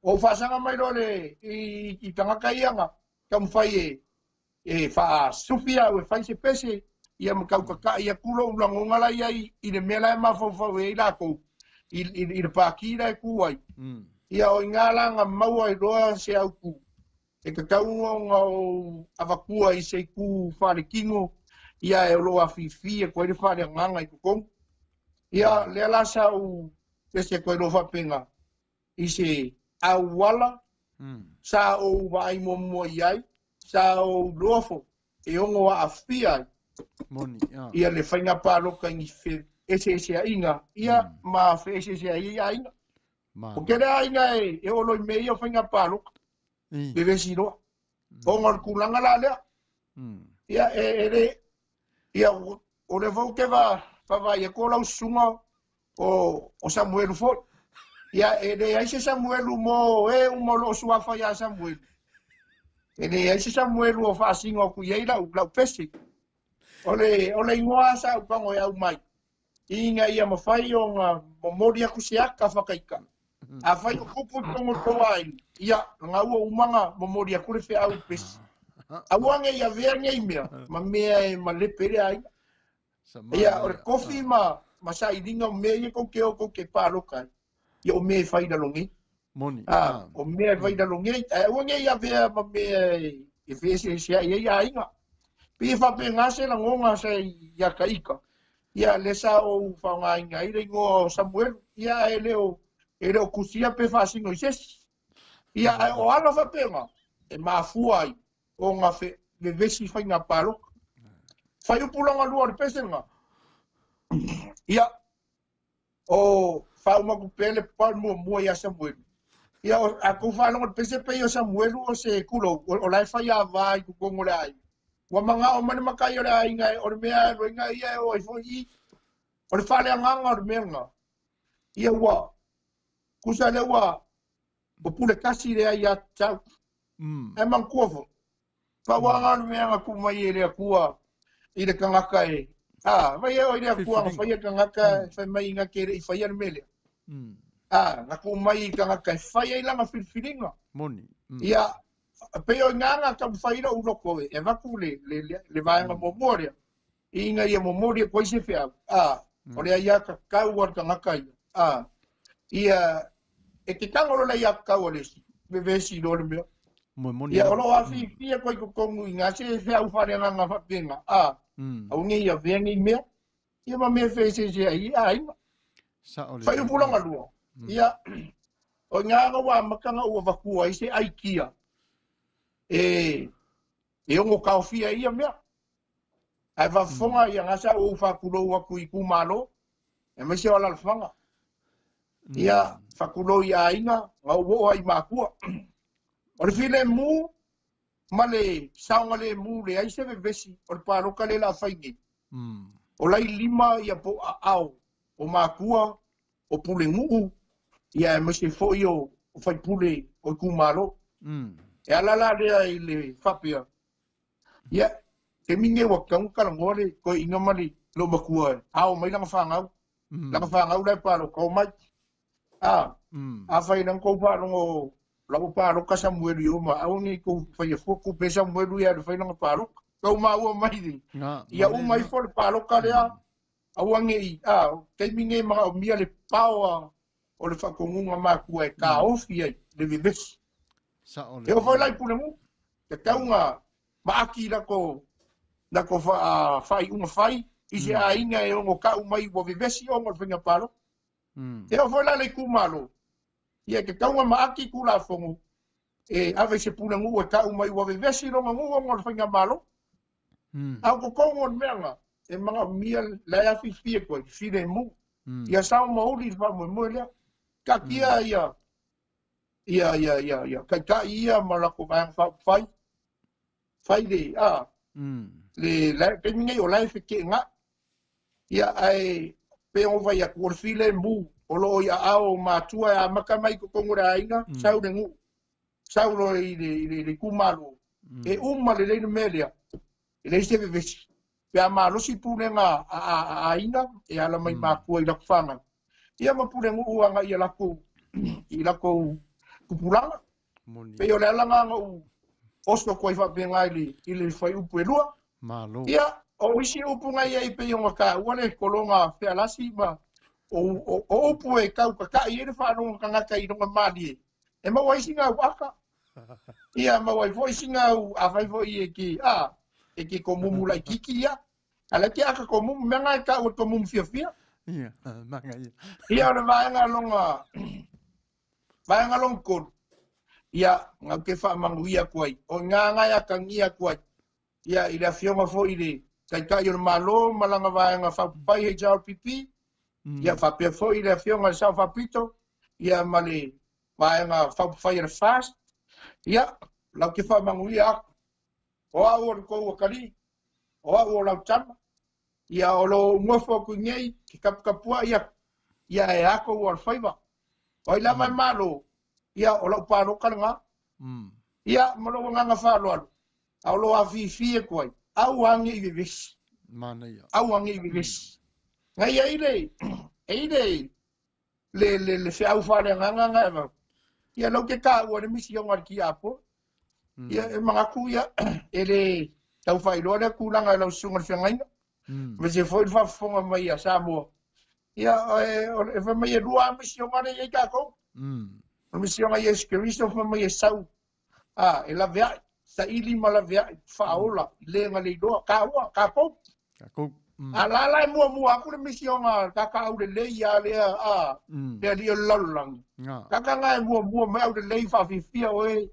ou faasaga mai loa le, i, i tagata ia na taumafai e, e faasufi au e fai se pese, ia ma tautata'i atu lou lagona la i ai i le mea la e mafaufau i ai latou, i, i, i le pākī la e kū ai. Ia o i ina la na maua ai loa se autu E tatau ona ou avatua i se itu faaletino ia e o lo o afifi atu ai le faaleagaga i totonu. Ia, lea la sa ou pese atu ai loa faapena i se auala sa ou vaai muamua i ai, sa ou iloa foi e ono aafia ai Moni, ia. ia le faiga palota i ni feeseeseaiga ia ma feeseeseai ai aiga. Malo. O tele aiga e olo i mea ia o faiga palota. Vevesi loa. Ona o le tulaga la lea. Ia, e, e le, ia, o lea foi ou te va, vaavaai atu o lau susuga o, o Samuelu foi. Ia, e leai se Samuelu mo e uma o lo o suafa ia Samuelu. E leai se Samuelu o faasino atu i ai lau, lau pese. O le, o le igoa sa ou tago e aumai, ina ia mafai ona momoli atu se aka whakaika. Afai o kupu i totonu o le tou aiga, ia, na ua uma ona momoli atu le feau i le pesi. Aua ne i avea nei mea ma mea e malepe ai le aiga. Ia, o le kofi ma, ma sailiga o mea ia tou te o tou te pāloka ai, ia o mea e fai i lalo nei. Moni. A, o mea e fai i lalo nei, ae aua ne i avea ma mea e feeseeseai ai aiga. Pei e faapena se lagona sa ia ta ita, ia lea sa ou faaaogaina ai le igoa o Samuelu, ia ae le o, e le o tusia pe faasino i se isi. Ia ae o ala faapena e mafua ai ona fe, vevesi faiga palota. Fuaiupu lona lua o le pese lena, ia, o faauma atu pea le part muamua ia Samuelu. Ia, o, a tou faalogo i le pese pei o Samuelu o se kulou, o, o la e faiava i totonu o le aiga. Ua manao mai le matai o le aiga e, o le mea e alu ai na ia e o ai foi i. O le faaleagaga o le mea lena. Ia ua, tusa lea ua, ua pule tasi le aiatatau. Ae manatua foi, pau lava lena o le mea na tuu mai e le Atua i le tagata e, a, vai e oi le Atua na faia le tagata e fai mai na te le i faia le mea lea. A, na tuu mai i le tagata e fai ai lana filifiliga. Moni. Ia, pei o i ina na taumafai ai lou loto e avatu le, le, le, le vaega muamua lea, ina ia momoli atu ai se feau. A, O le aiatatau a le tagata ia, a, ia, e te tago loa le aiatatau a le isi, vevesi loa le mea. Moni Ia, o lo o afifi atu ai i totonu i ina se feau faaleagaga faapena, a, aua ne i avea nei mea, ia ma mea e feeseeseai ai aiga. Sao lelei. Fuaiupu lona lua, ia, o i ina na ua amata ona ou avatua ai se aikia e, e ono taofia ai ia mea. Ae faafofoga ia na sa ou faatulou atu i itumalo, aemaise o alaalafaga. Ia, faatulou i aiga, na ou oo ai i matua. O le filemu ma le saogalemu leai se vevesi o le palota lea o le a fai nei. O la i lima ia po aao o matua, o pulenuu, ia aemaise foi o faipule o itumalo. E ala la lea i le faapea, ia, taimi nei ua tatau ona talanoa le toeaina ma le loomatua e ao mai lana fanau. Lana fanau la e palota, omai. A, afai na tou faalogo la ua palota Samuelu i o ma aua ne i tou faia fua tupe Samuelu ia e fai lana palota. Tou maua mai le, ia uma ifo le palota lea, aua ne i, a, taimi nei e manaomia le power o le faatonuga matua e taofi ai le vevesi. Sao E oo foi la i Pulenuu, tatau ona maaki latou latou faaiuga fai i se aiga e ono tau mai ua vevesi ona o le faiga palota. E oo foi la i le itumalo, ia e tatau ona maaki Tulafono e ave i se pulenuu e tau mai ua vevesi lona nuu ona o le faigamalo. A o totonu o le mea lena, e manaomia la e afifi atu ai, filemu. Ia sao ma uli le faamoemoe lea. Taatia ia ia ia ia ia taitai ia ma latou vaega faaupufai, fai le a le la taimi nei o la e feteenai. Ia ae pei ona ou fai atu, o le filemu o lo o i aao o matua e amata mai i totonu o le aiga, sau le nuu, sau loa i le, i le, le itumalo, e uma lelei le mea lea, e leai se vevesi. Pe a malosi pulega a, a, a aiga, e ala mai matua i latou fanau, ia ma pulenuu agai i latou, i latou tupulaga. Moni. Pei o le ala lena na ou oso atu ai faapena i le, i le fuaiupu e lua. Malo. Ia, o isi upu na i ai pei ona taua le kologa fealasi ma o, o, o upu e tau tata'i ai le faalogo tagata i lona malie, e maua ai sina au aka. Ia, maua ai foi sina au, afai foi e ke, a, e ke komumu laitiiti ia. A la ke aka komumu, mea na e taua le komumu fiafia. Ia, manaia. Ia, o le vaega lona, vaega lona tolu, ia, na ou te faamanuia atu ai, o i ina na e atagia atu ai, ia, i le afioga foi i le Taitai o le Malo ma lana vaega faaupufai HRPP, ia, faapea foi le afioga i le Sao Faapito, ia, ma le vaega faaupufai a le FAST, ia, lau te faamanuia atu, o au o le tou atalii, o au o lau tama, ia, o lo o ou nofo atu i inei, ke taputapuai atu, ia, e a tou alofaiva. O ai lava e malo, ia, o lau palota lena. Ia, ma lou agaga faaaloalo, a o lo o afifi atu ai, aua ne i vevesi. Manaia. Aua ne i vevesi. Na ia i le, e i le, le, le, le feau faaleagaga na e avatu. Ia lau te taua le misioga a le tiakono. Ia e manatu ia, e le tau faailoa lea tulaga i lau susuga i le feagaiga. Aemaise foi le faafofoga mai a Samoa. Ia, e fai mai e lua lava misioga lea e i ai tatou. O le misioga a Iesu Keriso fai mai e sau, a, e laveai, saili ma laveai, faaola, i le na le iloa, taua, tatou. Tatou. A la la e muamua atu le misioga tata aulelei a lea, a, le alii o le lalolagi. Tata na e muamua mai aulelei faafiafia oe,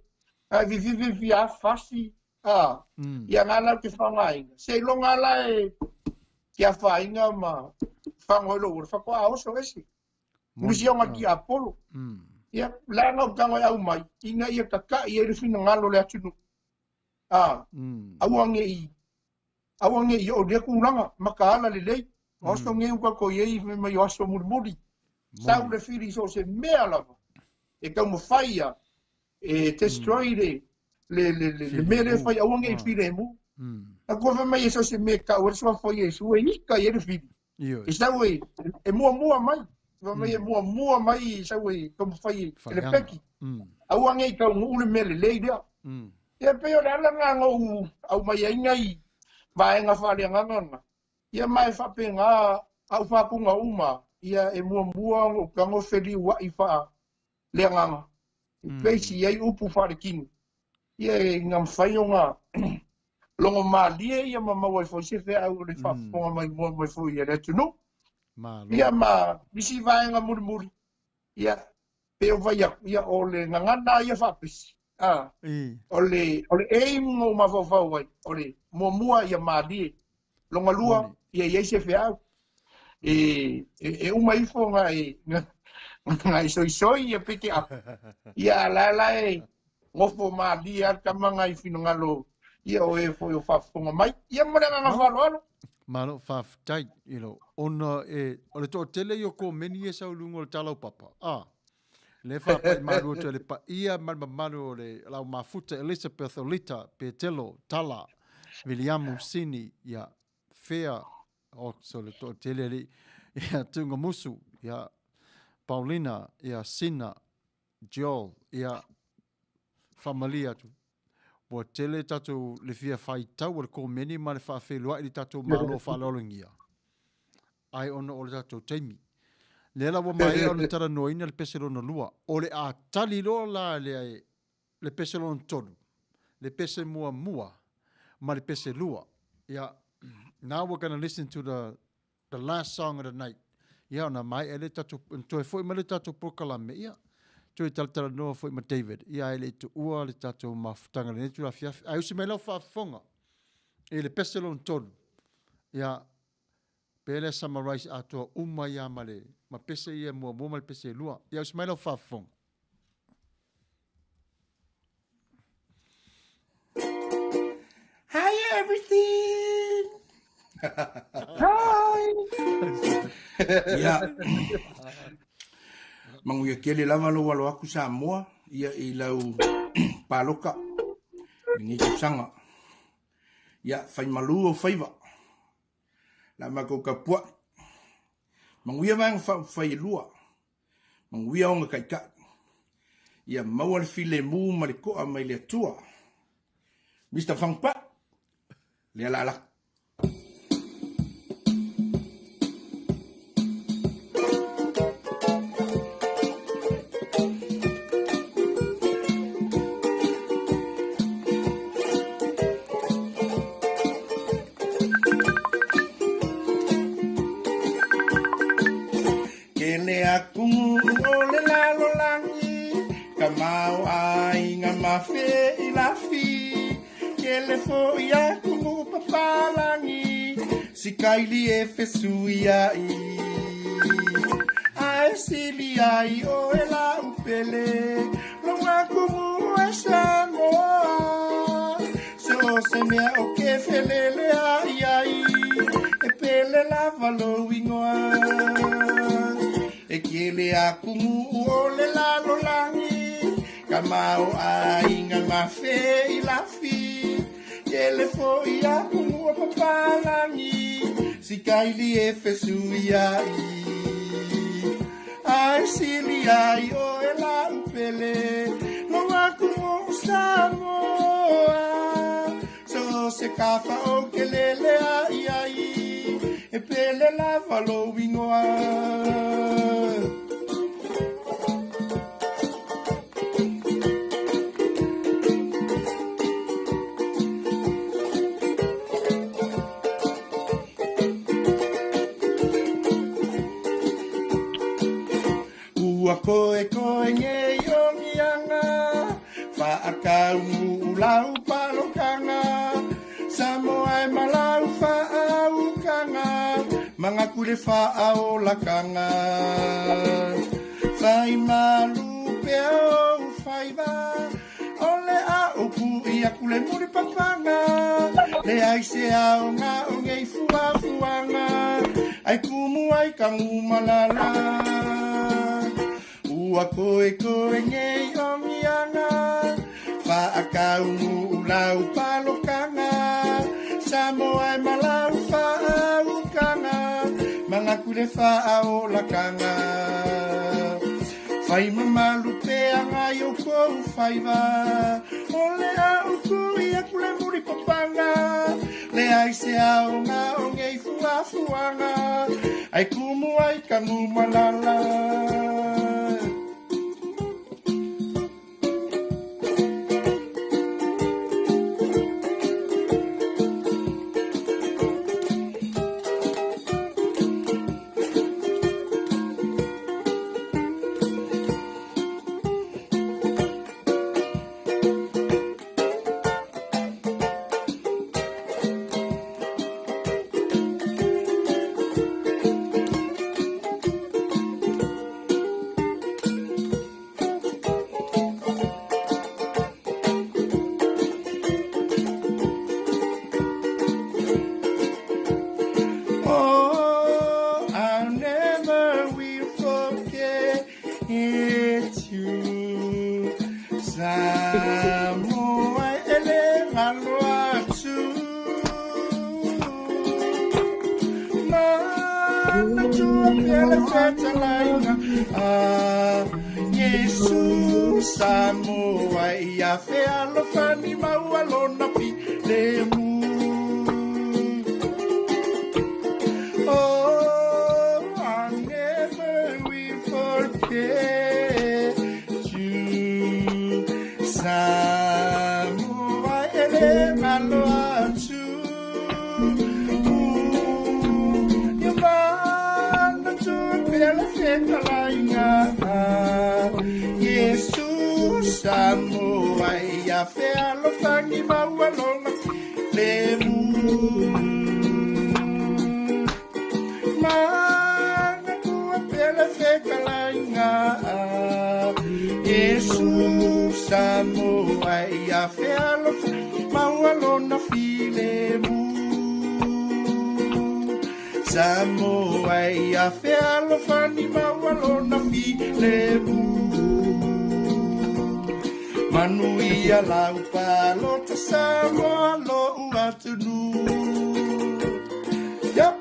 ae fiafia a fasi, a, ia na la te faaaogaina. Seiloga la e te afaina ma fago ai lou ola, faatoa oso ese. Misioga tiapolo. Ia, la na ou tago e aumai, ina ia tata'i ai le finagalo o le atunuu. A, aua ne i, aua ne i oo i lea tulaga, mataala lelei. O aso nei ua tatou i ai fai mai o aso mulimuli. Sau le fili i so o se mea lava e taumafai ia e destroy le le le le le mea lea e fai aua ne i filemu. A kua fai mai e so o se mea e tau ai le suafa o Iesu e ika i ai le fili. Ioe. E sau e, e muamua mai. Fai mai e muamua mai e sau e taumafai e Whaianga. lepeki. Aua ne i taunuu le mea lelei lea. Ia pei o le ala lena na ou aumai ai nai vaega faaleagaga na. Ia ma e faapena A'u faapuga uma, ia e muamua ona ou tago feliua'i faa le agaga, e peisi i ai upu faaletino, ia ina mafai ona logo malie ia ma maua ai foi se feau o le faafofoga maimoa mai foi a le atunuu. Ia ma nisi vaega mulimuli, ia pei o vai atu, ia o le gagana ia faapesi, a, o le, o le aim na ou mafaufau ai, o le muamua ia malie, longa lua ia i ai se feau, e, e, e uma ifo na e, na e soisoi ia peke apu, ia a la la e nofo malie a tama na i finagalo ia o e foi o faafofoga mai. Ia ma le agaga faaaloalo. Malo faafetai, you know, ona e, o le toatele ia o komeni e sau i luga o le talaupapa, a, le faapai malu atu e le paia ma le mamalu o le lau mafuta Elizabeth Olita, Petelo, Tala, Viliamu, Sini, ia, Fea, o, so le toatele alii, ia, Tugamusu, ia, Paulina, ia, Sina, Joel, ia, faamalie atu, ua tele tatou le fia faitau o le komeni ma le faafeiloai i le tatou Malo faaaloalogia, ai ona o le tatou taimi. Lea la ua maea ona talanoaina le pese lona lua. O le a tali loa la le, le pese lona tolu, le pese muamua ma le pese lua. Ia, now we're gonna listen to the the last song of the night. Ia, ona maea lea tatou, ona toe foi mai le tatou polokalame, ia, toe talatalanoa foi ma David, ia, ae le i tuua le tatou mafutaga i lenei itula afiafi. Ae usi mai lau faafofoga i le pese lona tolu, ia, pe lea summarize atoa uma ia ma le, ma pese ia muamua ma le pese lua. Ia, usi mai lau faafofoga. Hi everything. Hi. Ia. Manuia tele lava lou alo atu Samoa ia i lau paloka i lenei tausaga. Ia, fai malu ou faiva. La matou tapuai. Manuia vaega faaupufai e lua. Manuia ona taitai. Ia maua le filemu ma le to'a mai le Atua. Mister Fagupa'u, lea la laki. Kele aku o le lalolagi, ka mau aiga ma feilafi. Kele foi aku papalangi, sikaili e fesuiai. Ae sili ai o e lau pele, lou akumu e Samoa. So se mea o ke felele ai ai, e pele lava lou ingoa. E kele aku o le lalolagi, ka mau aiga ma feilafi. Kele foi aku o papalangi, sikaili e fesuiai. Ae sili ai o e lau pele, lou aku o Samoa. So se kafa o ke lele ai ai, e pele lava lou ingoa. Ua koe koe ngei o ngianga, whaakaumu lau palokanga, Samoa e malau whaaukanga, mangakure whaaolakanga. Whai malu pea o whaiva, o le a upu i aku le muri papanga, le ai se ao ngā o ngei fuafuanga, ai kumu ai ka ngumalala. Ua koe koe ngei o ngianga, whaakaumu lau palokanga, Samoa e malau whaaukanga, mangakure whaaolakanga. Whai mamalu pea ngai o kou whaiva, o le a uku i aku le muri papanga, Leai se aoga o nei fuafuaga ai kumu ai Tanumalala. Oh, I never will forget you. Samoa e le galo atu. Manatua pea le fetalaiga a Iesu. Samoa ia fealofani maua lona filemu. Oh, I never will forget you. Samoa e le galo atu. Ia manatua pea le fetalaiga a Iesu. Samoa ia fealofani maua lona filemu. Manatua pea le fetalaiga a Iesu. Samoa ia fealofani maua lona filemu. Samoa ia fealofani maua lona filemu. Manuia lau palota Samoa lo'u atunuu. Yep.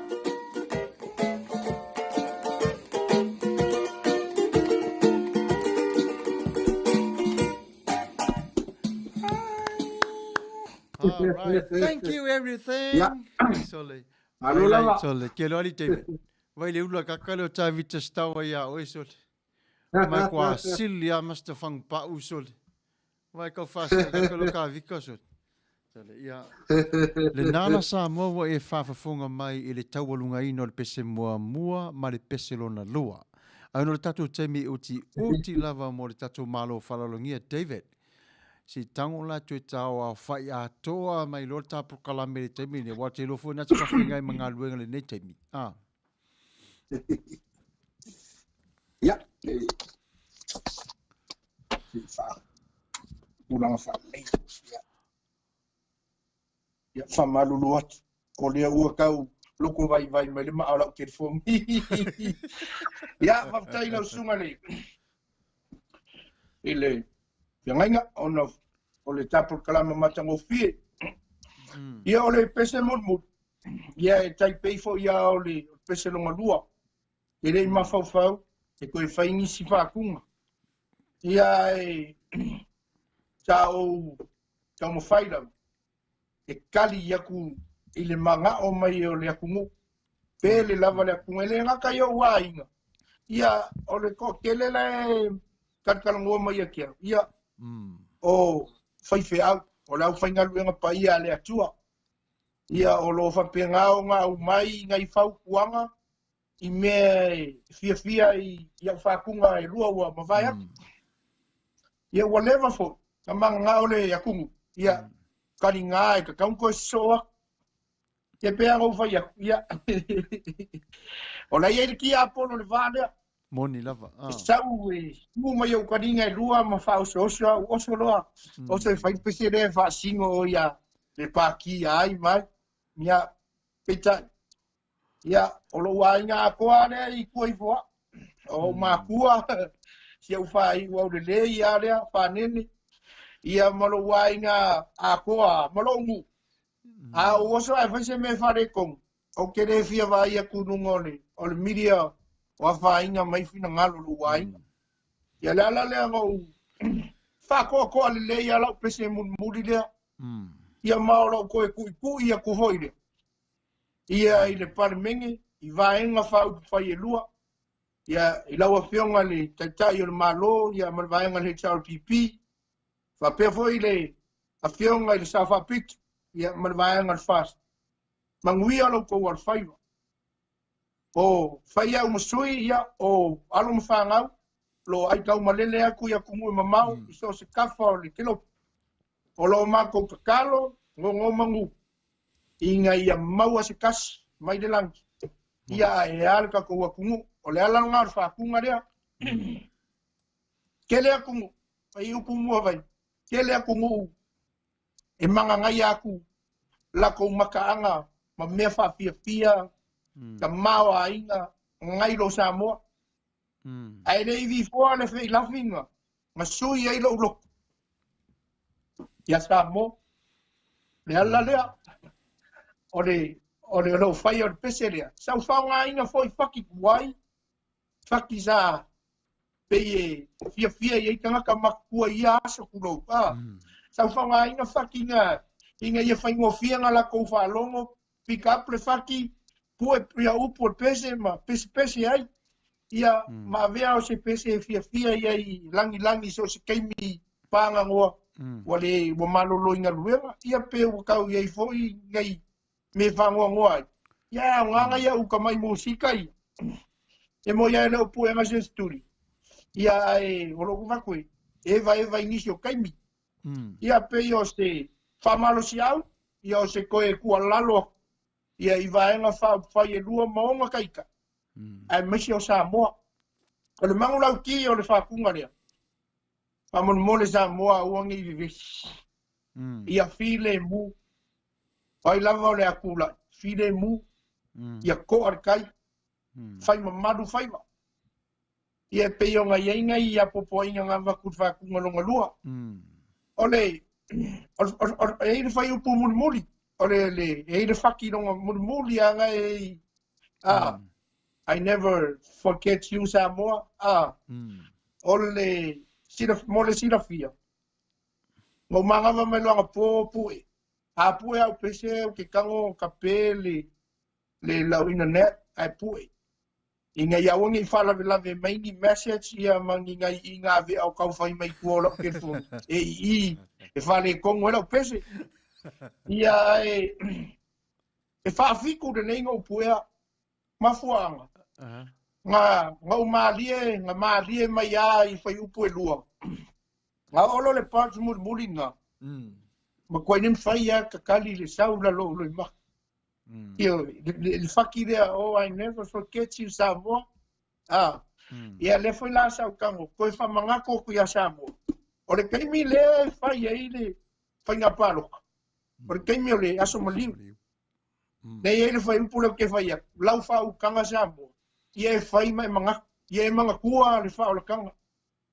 All right. Thank you everything. Ia. Sole. Malo Vai lai, lava. Sole. Ke loa ali David. Vai le ula kaka leo tā vita stawa ia oe sole. Mai kua sili a master fang pa u sole. Vai kau whasea kaka leo ka vika sole. Sole, ia. Le nana Samoa ua e whaafafonga mai i le taualugaina o le pese muamua ma le pese lona lua. Ai ona o le tatou taimi e utiuti lava mo le tatou Malo Faaaloalogia David. Se i tango la toe taoaofa'i atoa mai loa le ta polokalame i le taimi lenei, aua ou te iloa foi na te faafeagai ma galuega i lenei taimi. Ah. Ia, e tulaga faalelei. Ia, ia faamalulu atu, o lea ua tau loko vaivai mai le maa o lau telefoni. Ia, faafetai i lau susuga i le i le feagaiga ona o le ta polokalama matagofie. Ia, o le pese mulimuli, ia e tai pei foi lava o le pese lona lua. E le i mafaufau e toe fai nisi faakuga. Ia e sa ou taumafai lava e kali aku i le magao mai o le atunuu. Pele lava le atunuu, e le gata i ou aiga. Ia, o le toatele la e talatalanoa mai ia te au. Ia, o faifeau, o le aufaigaluega paia a le Atua. Ia, o lo o faapena ona aumai nai fautuaga i mea e fiafia ai i au faatuga e lua ua mavae atu. Ia ua leva foi na mananao le atunuu, ia kaliga e tatau ona toe sosoo atu. Ia pei lava ona ou fai atu, ia o la e i ai le tiapolo i le va lea. Moni lava. E sau e tu mai ou kaliga e lua ma faaosooso au, oso loa, oso e fai le pese lea e faasino ia le paki a ai ma ai. Ia, peitai, Ia, o lou aiga atoa lea i tua ifo au. O ou makua, si au faaiu aulelei lava lea, fanene. Ia, ma lou aiga atoa, ma lou nuu. A ou oso ae fai se mea e faaletonu, ou te le fia vaai atu i luga o le, o le media o afaina mai finagalo o lou aiga. Ia, le ala lea na ou faatoatoa lelei lava lau pese mulimuli lea. Ia ma o lou toe tuitui atu foi lea ia i le Palemene i Vaega Faaupufai e lua, ia i lau Afioga i le Taitai o le Malo ia ma le Vaega o le HRPP, faapea foi le Afioga i le Sao Faapito ia ma le Vaega o le FAST. Manuia lo outou alofaiva. O fai au ma sui ia o alo ma fanau lo ai tau malele atu i atunuu e mamao i so o se tafa o le kelope. O lo matou tatalo, gogo manu, ina ia maua se tasi mai le lagi, ia ae a le tatou atunuu. O le ala lena o le faatuga lea. Tele atunuu, fai upu mua vai, tele atunuu e magagaia atu latou makaaga ma mea faafiafia, tamaoaiga, nai lo Samoa. Ae le i vifoa le feilafiga na sui ai lou loto ia Samoa. Le ala lea o le o le lou faia o le pese lea. Sa ou faaaogaina foi faki tuai, faki sa pei e fiafia i ai tagata matutua i ia aso tulou. Sa ou faaaogaina faki na ina ia faigofie na latou faalogo, pick up le faki, pue ia upu o le pese ma pesepese ai. Ia ma avea o se pese e fiafia i ai lagilagi so o se taimi pagagoa ua le ua malolo i galuega, ia pe ua tau i ai foi nei me fagoagoa ai. Ia e aoga ia uka mai musika ia. E moi ai le o puega se studio. Ia ae o lou avatu e eva eva i nisi o taimi. Ia pei o se faamalosiau, ia o se toe tuualalo atu ia i Vaega Faaupufai e lua ma ona taitai, aemaise o Samoa. O le manulauti o le faatuga lea, faamolemole Samoa aua ne i vevesi. Ia filemu, o ai lava o le a tulai, filemu, ia toa le tai, fai mamalu faiva. Ia e pei ona i ai nai apoapoaiga na avatu i le faatuga lona lua. O le, o, o, o, e i ai le fuaiupu mulimuli, o le, le, e i ai le faki lona mulimuli aga e i, I never forget you Samoa, o le, sila, mo le silafia, na ou manava mai loa anapo pue, a pue au pese ou te tago kape le, le lau internet ae pue. Ina ia aua ne i faalavelave mai ni message ia ma ni nai iga vea o tau fai mai tua o lau telefoni e i i e faaletonu ai lau pese. Ia ae e faafitu lenei na ou puea mafuaaga. Na, na ou malie, na malie mai lava i fuaiupu e lua. Na oo loa le part mulimuli na, matuai le mafai lava tatali le sau i lalo o Loimata. Ia, le, le faki lea, oh, I never forget you, Samoa. Ia, lea foi la sa ou tago, toe faamanatu atu ia Samoa. O le taimi lea e fai ai le faiga palota, o le taimi o le aso maliu. Lea e i ai le fuaiupu lea ou te fai atu, lau faautaga Samoa, ia e fai ma e manatu, ia e manatua le faaolataga.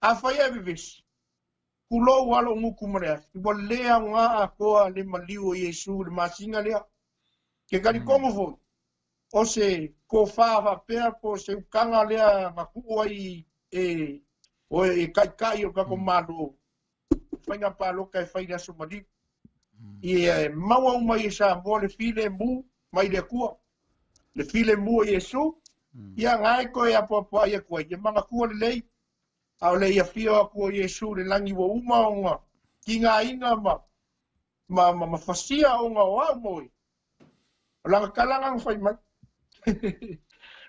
Afai ae vevesi, tulou lava lou gutu ma le afi, ua le aoga atoa le maliu o Iesu i le masina lea. Ke talitonu foi, o se tofa faapea po o se utaga lea na tuu ai e o e taitai o le tatou Malo, faiga palota e fai i le aso maliu. Ia e maua uma i e Samoa le filemu mai le Atua, le filemu o Iesu, ia na e toe apoapoai atu ai, ia manatua lelei, a o le i afio atu o Iesu i le lagi ua uma ona tigaina ma, ma, ma, ma fasia ona o au ma oe. O lana tala na fai mai.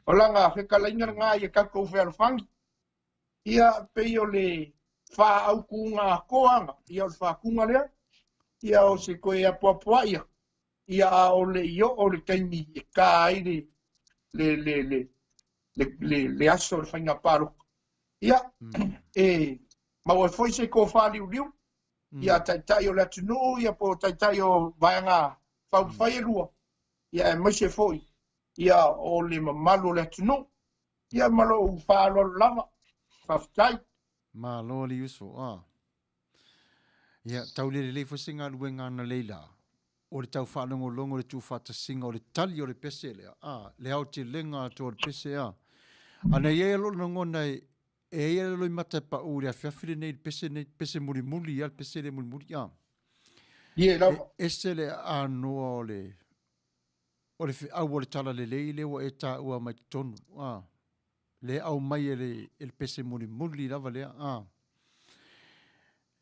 O lana fetalaiga lena ia tatou fealofani. Ia pei o le faaautuga atoa ia o le faatuga lea, ia o se toe apoapoai atu, ia a o le i oo le taimi e ta ai le, le, le, le, le, le, le aso o le faiga palota. Ia, e maua ai foi se tofa liuliu, ia taitai o le atunuu, ia po o taitai o Vaega Faaupufai e lua, ia aemaise foi ia o le mamalu o le atunuu. Ia ma lou faaaloalo lava. Faafetai. Malo le uso, ah. Ia, tau le lelei foi se galuega analeila la, o le tau faalogologo i le tuufaatasiga o le tali o le pese lea, ah, le aotelega atoa o le pese, ah. A na i ai lou lagona e, e i ai le loimata e pau i le afiafi lenei i le pese nei, pese mulimuli, ah, le pese lea mulimuli, ah. Ie lava. E ese le aanoa o le o le feau o le talalelei lea ua e taua mai totonu, a. Le aumai e le, e le pese mulimuli lava lea, a.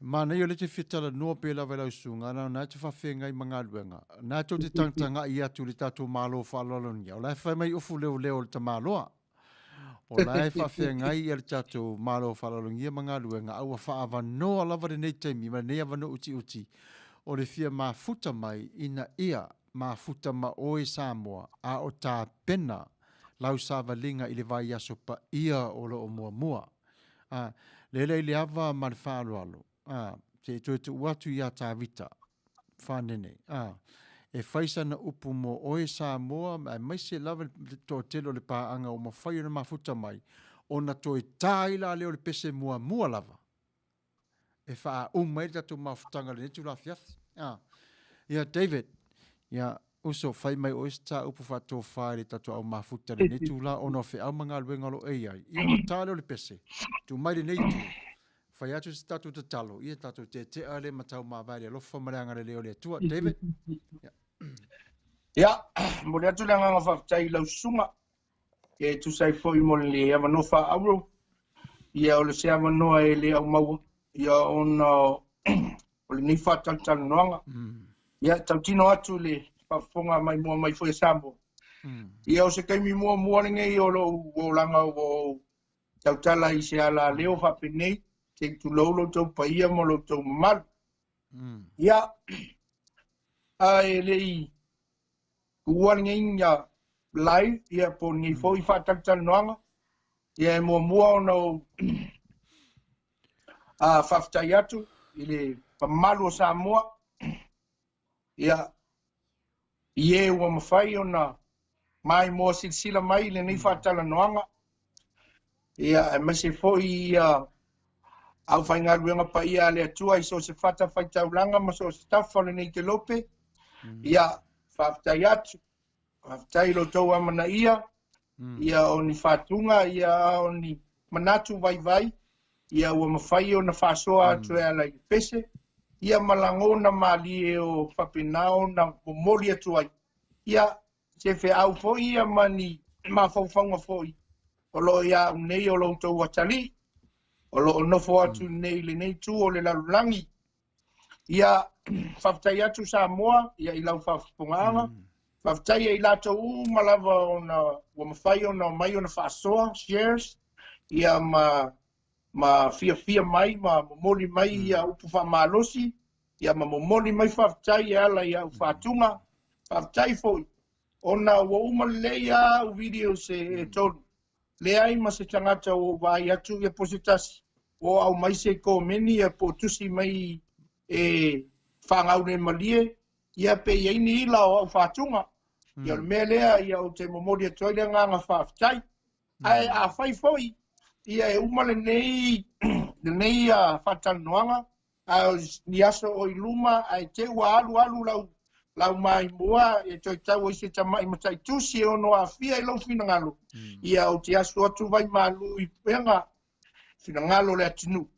Manaia o lea e te fia talanoa pea lava i lau susuga, na o na e te faafeagai ma galuega, na tou te tagatagai atu i le tatou Malo faaaloalogia, o la e fai mai ofu leoleo o le tamaloa. O la e faafeagai ia le tatou Malo faaaloalogia ma galuega, a ua faaavanoa lava lenei taimi ma lenei avanoa utiuti o le fia mafuta mai ina ia mafuta ma oe Samoa a o tapena lau savaliga i le vaiaso paia o lo o muamua. A, lele i le ava ma le faaaloalo, a, se i toe tuu atu iā Tavita, Fanene, a, e fai sana upu mo oe Samoa aemaise lava le toatele o le paaga ua mafai ona mafuta mai, ona toe ta ai la lea o le pese muamua lava e faauma ai le tatou mafutaga i lenei itula afiafi. A, ia David, ia uso, fai mai oe se ta upu faatofa i le tatou au mafuta i lenei itula ona o feau ma galuega o lo o e i ai. Ia ona ta lea o le pese, tuu mai lenei itu, fai atu se tatou tatalo, ia tatou tetea lea ma taumavae i le alofa ma le agalelei o le Atua. David? Ia. Ia, momoli atu le agaga faafetai i lau susuga e tusa ai foi mo le avanoa faaauro. Ia, o le se avanoa e le aumaua, ia ona o lenei faatalatalanoaga. Ia, tautino atu le faafofoga mai mua mai foi a Samoa. Ia, o se taimi muamua lenei o lou olaga ua ou tautala i se alaleo faapenei, se i tulou lo outou paia ma lo outou mamalu. Ia, a e le i tuua lenei live, ia po o lenei foi faatalatalanoaga, ia e muamua ona ou faafetai atu i le mamalu o Samoa, ia, i e ua mafai ona maimoa silasila mai i lenei faatalanoaga, ia, aemaise foi ia aufaigaluega paia a le Atua i so o se fatafaitaulaga ma so o se tafa o lenei kelope, ia, faafetai atu. Faafetai i lo outou amanaia, ia o ni faatuga, ia o ni manatu vaivai, ia ua mafai ona faasoa atu e ala i le pese, ia ma lagona malie o faapena ona momoli atu ai, ia se feau foi ia ma ni mafaufauga foi o lo o ia au nei o lo outou atalii, o lo o nofo atu nei i lenei itu o le lalolagi. Ia, faafetai atu Samoa ia i lau faafofogaaga. Faafetai ia i latou uma lava ona ua mafai ona omai ona faasoa shares ia ma ma fiafia mai ma momoli mai ia upu faamalosi ia ma momoli mai faafetai e ala i au faatuga. Faafetai foi ona ua uma lelei lava au videos e tolu. Leai ma se tagata ua ou vaai atu ia po o se tasi ua oo mai se komeni ia po o tusi mai e faagaulemalie ia pe i ai ni ila o au faatuga. Ia o le mea lea ia ou te momoli atu ai le agaga faafetai. Ae afai foi ia e uma lenei lenei faatalanoaga a o ni aso o i luma ae te ua alu alu lau lau maimoa e toe tau ai se tama'i mataitusi e ono aafia i lou finagalo, ia ou te asu atu vaimalu i puega finagalo o le atunuu,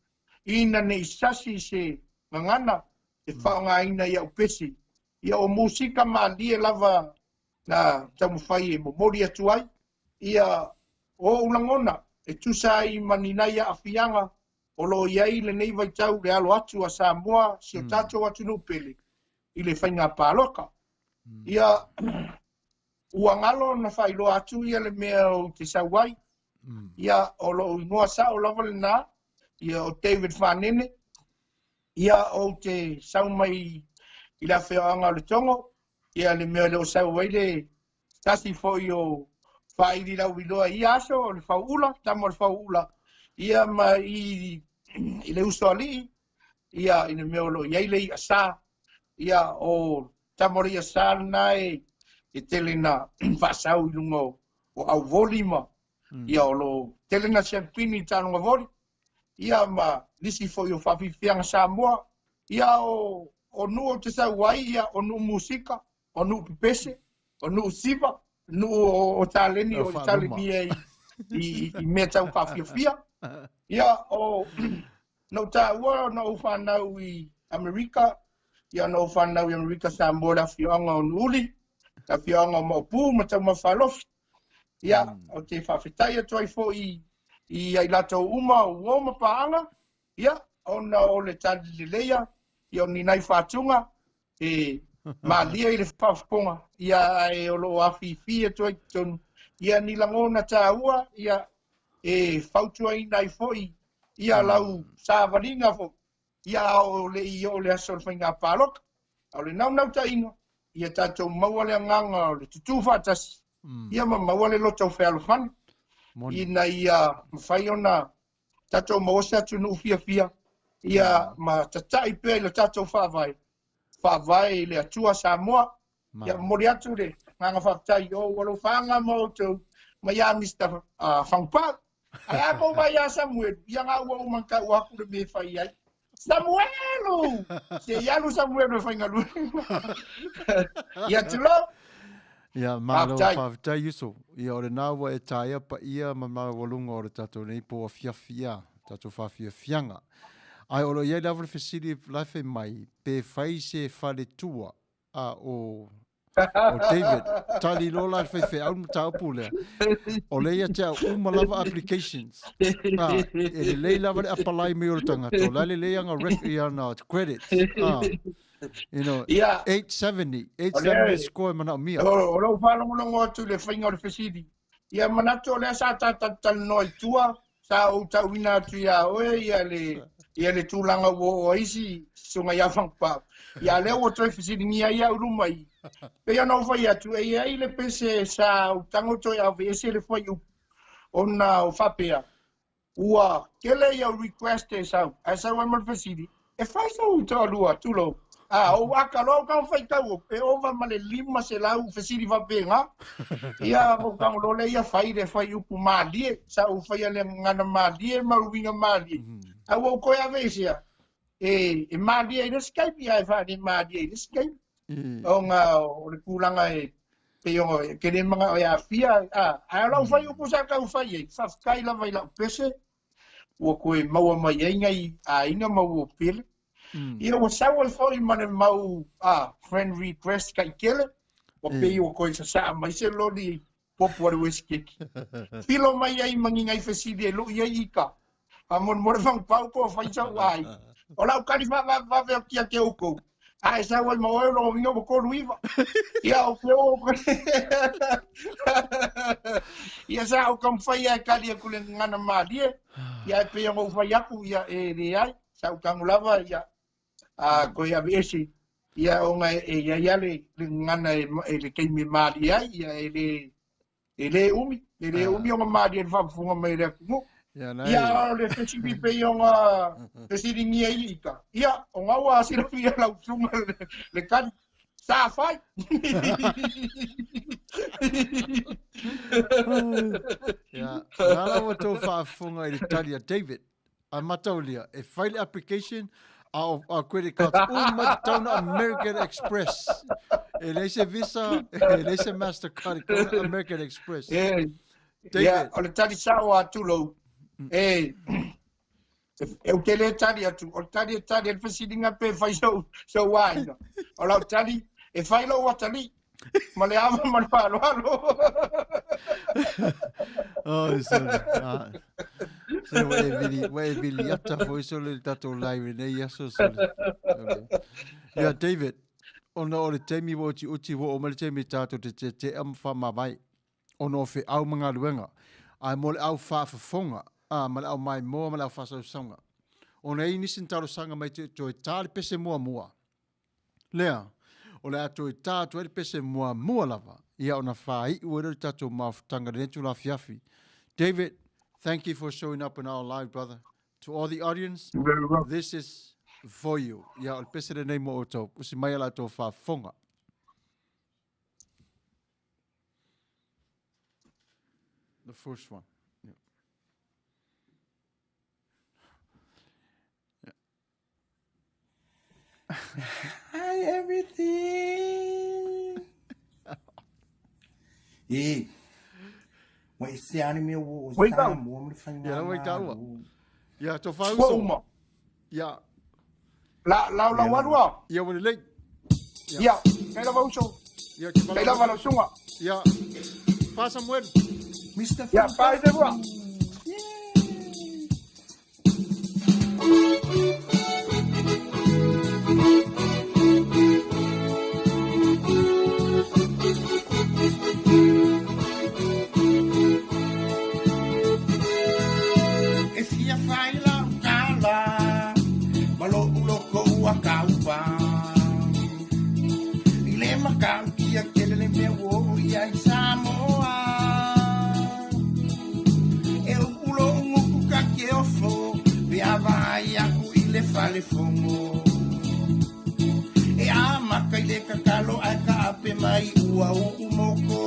ina ne i sasi se gagana e faaaogaina i au pese. Ia o musika malie lava na taumafai e momoli atu ai, ia o ou lagona e tusa ai ma ni nai aafiaga o lo o i ai lenei vaitau le alo atu a Samoa, si o tatou atunuu pele, i le faiga palota. Ia, ua galo ona faailoa atu ia le mea ou te sau ai. Ia, o lou igoa sao lava lena, ia o David Fanene. Ia, ou te sau mai i le afioaga o Letogo, ia le mea o lea o sau ai le tasi foi o faaili lauiloa i ia aso, o le Fauula, tama o le Fauula, ia ma i, i le Usoalii, ia i le mea o lo o i ai le i'a sa, ia o tama o le i'a sa lena e, e tele na faasau i luga o, o auvoli ma, ia o lo o tele na siampini i taaloga voli, ia ma nisi foi o faafiafiaga Samoa, ia o, o nuu ou te sau ai, ia o nuu musika, o nuu pepese, o nuu siva, nuu o, o taleni, o taleni i, i, i mea tau faafiafia. Ia, o, na ou taua na ou whanau i Amerika, Ia na ou fanau i Amerika Samoa le afioaga o Nuuli, le afioaga o Maopu ma Taumafalofi. Ia, ou te faafetai atu ai foi i ai latou uma o uo ma paaga, ia, ona o le tali leleia, ia o ni nai faatuga, e malie i le faafofoga, ia, ae o lo o afifi atu ai i totonu, ia, ni lagona taua, ia, e fautuaina ai foi, ia, lau savaliga foi, ia, a o le i oo le aso o le faiga palota. A o le naunautaiga, ia tatou maua le agaga o le tutū faatasi, ia ma maua le loto fealofani, ina ia mafai ona tatou maua se atunuu fiafia, ia ma tata'i pea i le tatou faavae, faavae i le Atua Samoa. Ia momoli atu le agaga faafetai i ou alofaaga ma outou mai ia Mr. Fagupau. Ae a kou mai ia Samuelu, ia ga ua uma ona tau atu le mea e fai ai. Samuelu! Se i alu Samuelu e faigaluega. Ia tulou. Ia, malo faafetai Uso. Ia, o lena ua e taea paia ma maualuga o le tatou nei po afiafi, ia, tatou faafiafiaga. Ae o lo o i ai lava le fesili la e fai mai, pe fai se faletua a o o David. Tali loa la le faifeau le mataupu lea. O lea ia te au uma lava applications. Ah, e lelei lava le apalai mai o le tagata. O la e lelei ana rec, ia ana credits. Ah, you know, Ia. 870, 870 score e manaomia. O lou faalogologo atu i le faiga o le fesili. Ia manatu o lea sa ta talatalanoa i tua, sa ou tauina atu iā oe ia le, ia le tulaga ua oo ai si susuga ia Fagupau. Ia lea ua toe fesiligia ai au luma i. Pei ona ou fai atu, e i ai le pese sa ou tago toe aveese le fuaiupu, ona o faapea, Ua tele ia request e sau, ae sau ai ma le fesili, e fai sou toalua, tulou. A, ou aka loa ou tago faitau, e ova ma le 500 fesili faapena. Ia, ou tago loa lea ia fai le fuaiupu malie, sa ou faia le gagana malie ma le uiga malie. A ua ou toe aveesea, e, e malie i le isi taimi, ae faale-malie i le isi taimi. Ona o le tulaga e pei ona e te le manao e aafia, a, ae o lau fuaiupu sa tau fai ai, faafetai lava i lau pese, ua toe maua mai ai nai aiga ma ua pele. Ia ua sau ai foi ma le mau a, friend request taitele, ua pei ua toe sasaa mai se loli popo a le Uesikeki. Filo mai ai ma ni nai fesili e lu'i ai ika. Faamolemole Fagupau po o fai sau ai. O lau tali faavavevave atu ia te outou, a e sau ai ma oe o lona uiga ua 39. Ia o ke o Ia sa ou taumafai lava e tali atu i le gagana malie, ia ae pei ona ou fai atu, ia e leai, sa ou tago lava ia a toe aveese ia ona e i ai lava le gagana e le taimi e malie ai, ia e le E le umi, e le umi ona malie i le faafofoga mai a le atunuu. Ia, o le fesili pei ona fesiligia i ita. Ia, ona ua silafia lau susuga le tali. Sa fai! Ia, na la ua tou faafofoga i le tali a David. A mataulia, e fai le application, a o a credit cards uma e tatau na American Express. E leai se Visa, e leai se Mastercard, e tatau na American Express. E, ia, o le tali sao a tulou, e, e ou te le tali atu, o le tali e tali ai le fesiliga pe fai sou, sou aiga. O lau tali, e fai lou atalii. Ma le ava ma le faaaloalo. Oh, sorry. Ah. Se ua e vili, ua e vili ata foi sole le tatou live nei aso sole. Okay. Yeah, David, ona o le taimi ua utiuti ua oo mai le taimi tatou te tetea ma faamavae ona o feau ma galuega. Ae mo le au faafofoga, a, ma le au maimoa ma le au faasausauga. Ona e i ai nisi na talosaga mai te toe ta le pese muamua. Lea, o le a toe tā atu ai le pese muamua lava, ia ona faaiu ai lea o le tatou mafutaga i lenei itula afiafi. David, thank you for showing up in our live, brother. To all the audience, this is for you. Ia, o le pese lenei mo outou. Usi mai a la outou faafofoga. The first one. Yeah. Hi everything. E, ua ese lava le mea ua oo i Samoa ma le faigamalo. Ia, ua taua. Ia, to whauso. Ua uma. Ia. La lau alu a. Ia ua lelei. Ia, kai lava uso. Ia, ke Kai lava lau suga. Ia. Fa Samuel. Mr. Ia, pai te rua. E fia fai lau tala ma lo'u loko ua kaupa i le matautia tele le mea ua oo i ai Samoa. E upu lo'u gutu ka ke ofo pe a vaai aku i le fale fogo. E amata i le tatalo ae kaape mai ua uu moko.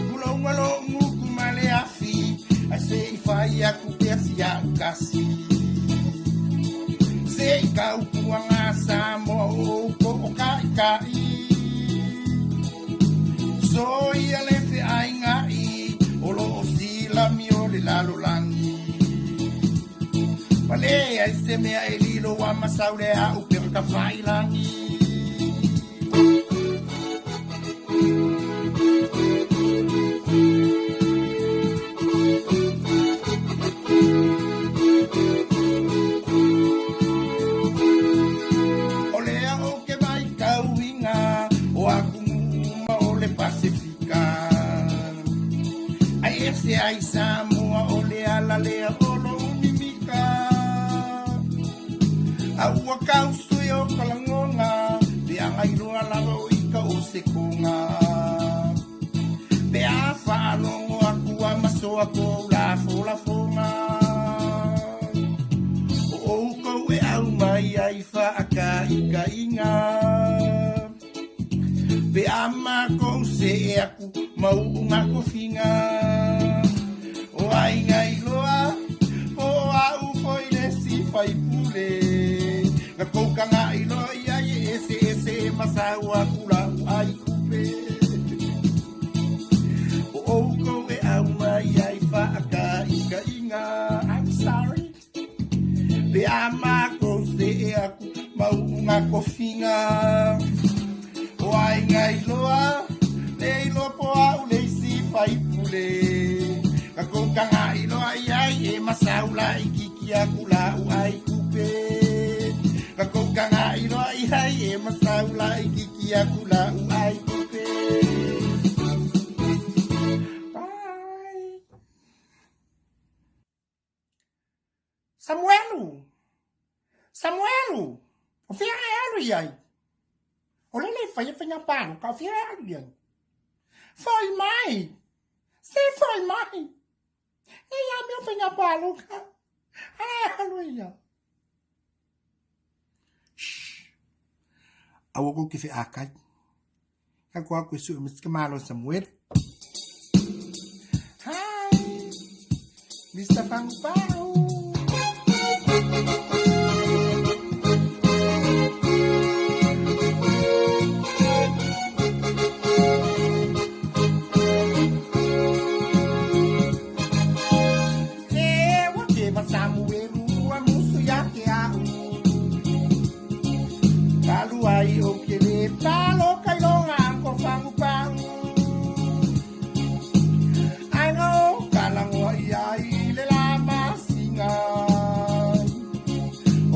Tulauga lo'u gutu ma le afi ae se i fai aku pea si a'u kasi. Se i taupuaga Samoa o outou o ka'ika'i. Soia le fe'aiga'i o lo'o silami o le lalolagi. Ma leai se mea e lilo ua masau le a'u pega tafa'ilagi. O lea ou te matauina o atunuu uma o le Pasefika. Ai ese ai Samoa o le ala lea o lo'u mimika. A ua tausui o ka lagona pe a iloa lava o ita o se koga. Pe a faalogo aku a masoa kou lafolafoga. O oukou e aumai ai faakaikaiga. Pe a makou see aku ma uuga tofiga. O aiga iloa po o a'u foi le isi faipule. Na kou taga'i loa i ai e eseese e masau aku la'u ai kupe. O oukou e aumai ai faakaikaiga. I'm sorry. Pe a makou see aku ma uuga tofiga. O aiga iloa le iloa po o a'u le isi faipule. Na kou taga'i loa i ai e masau laitiiti aku la'u ai kupe. Na kou taga'i loa i ai e masau laitiiti aku la'u ai kupe. Bye. Samuelu! Samuelu! O fea e alu i ai? O le le faia faiga paloka, o fea e alu i ai? Foi mai! Se foi mai! Nei a mea o faiga paloka. Ala e alu ia. Shh. Aua kou ke feakai. Ka ko aku e sue ma ke malo Samuel. Hi! Mr. Fangupau! E ua keva Samuelu ua musu ia te a'u. Talu ai ou ke le paloka i loga Uncle Fangupau. Ai no ka lagoa ia i le la masina.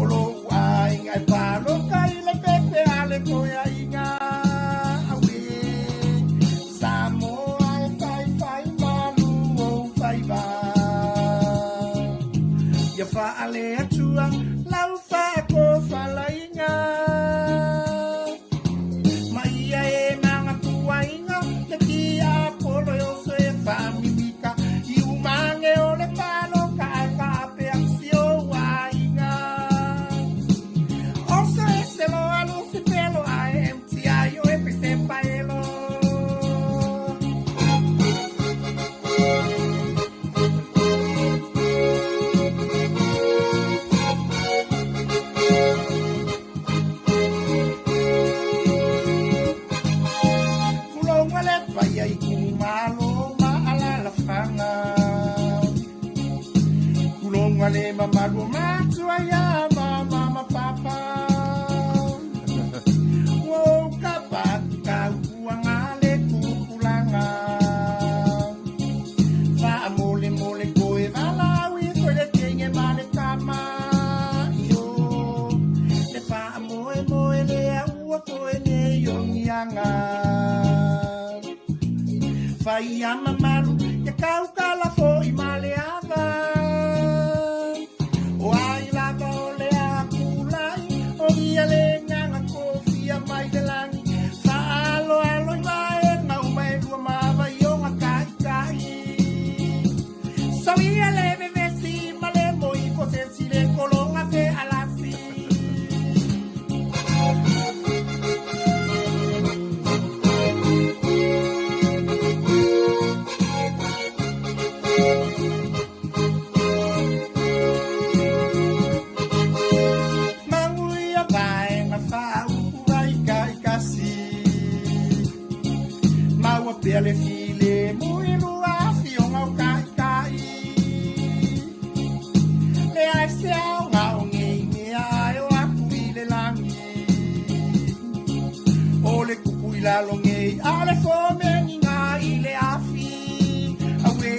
O lo'u aiga e paloka i le pepe a le koeaiga. Auē, Samoa e faifai malu ou faiva. Ia faale atua lau faatofalaiga. paia mamalu Ke kaukala fo'i ma le ava O ai lava o le apulai O ia le agaga kofia mai le lagi Fa'aaloalo i vaega uma e lua ma vaioga taʻitaʻi Soia le vevesi ma le moi fo se le kologa fe'alasi Maguia vaega fa'aupu ai ka'ikasi Maua pea le filemu i lua afioga o ka'ika'i Le ai se aoga o nei mea ae o aku i le lagi O le kuku i lalo nei a le fomeniga i le afi Auē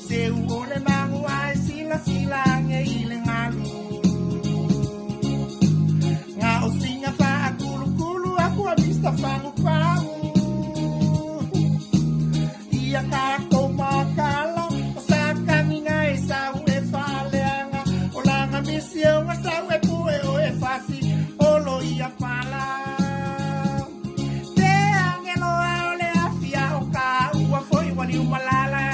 seu o le magu ae silasila age i le galu Gaosiga faakulukulu aku a Mr Fagupau Ia tatou makala o sakagiga e sau e faaleaga O laga misioga sau e pue o e fasi olo ia pala Te ageloa o le afia o ka ua foi ualiu malala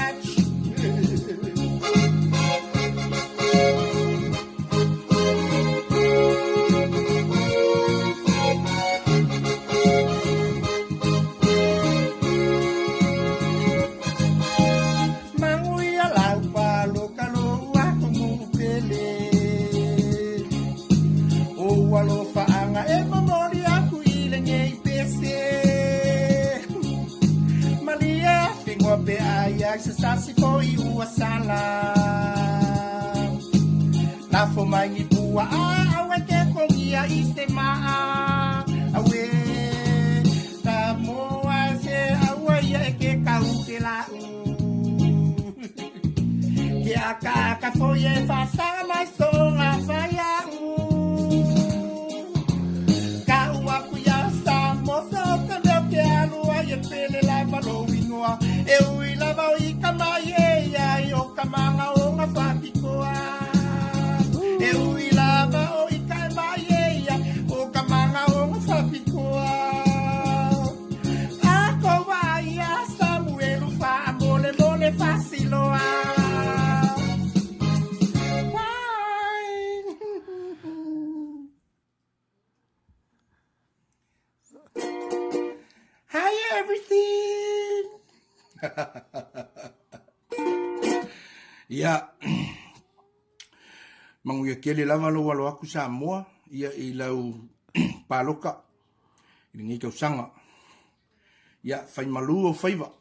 Maguia lau paloka lou atunuu pele O ua alofaaga e momoli aku i lenei pese Malie figoa pe ai ai se sasi foi ua sala Lafo mai ni pua a au e ke kongia i se maa Auē ta moa se aua ia e ke kau ke lau Ke akaaka foi e faasaga mai soga fai a'u Ka'u aku iā Samosa o ka mea ou te alu ai e pele lava lou igoa E ui lava o i ka mai e ai o ka magaoga faapitoa E ui lava o i ka e mai e ia o ka magaoga faapitoa A kou vaai iā Samuelu faamolemole faasiloa Bye. Hi everything. Ia, manuia tele lava lou alo atu Samoa ia i lau paloka i lenei tausaga. Ia, fai malu ou faiva.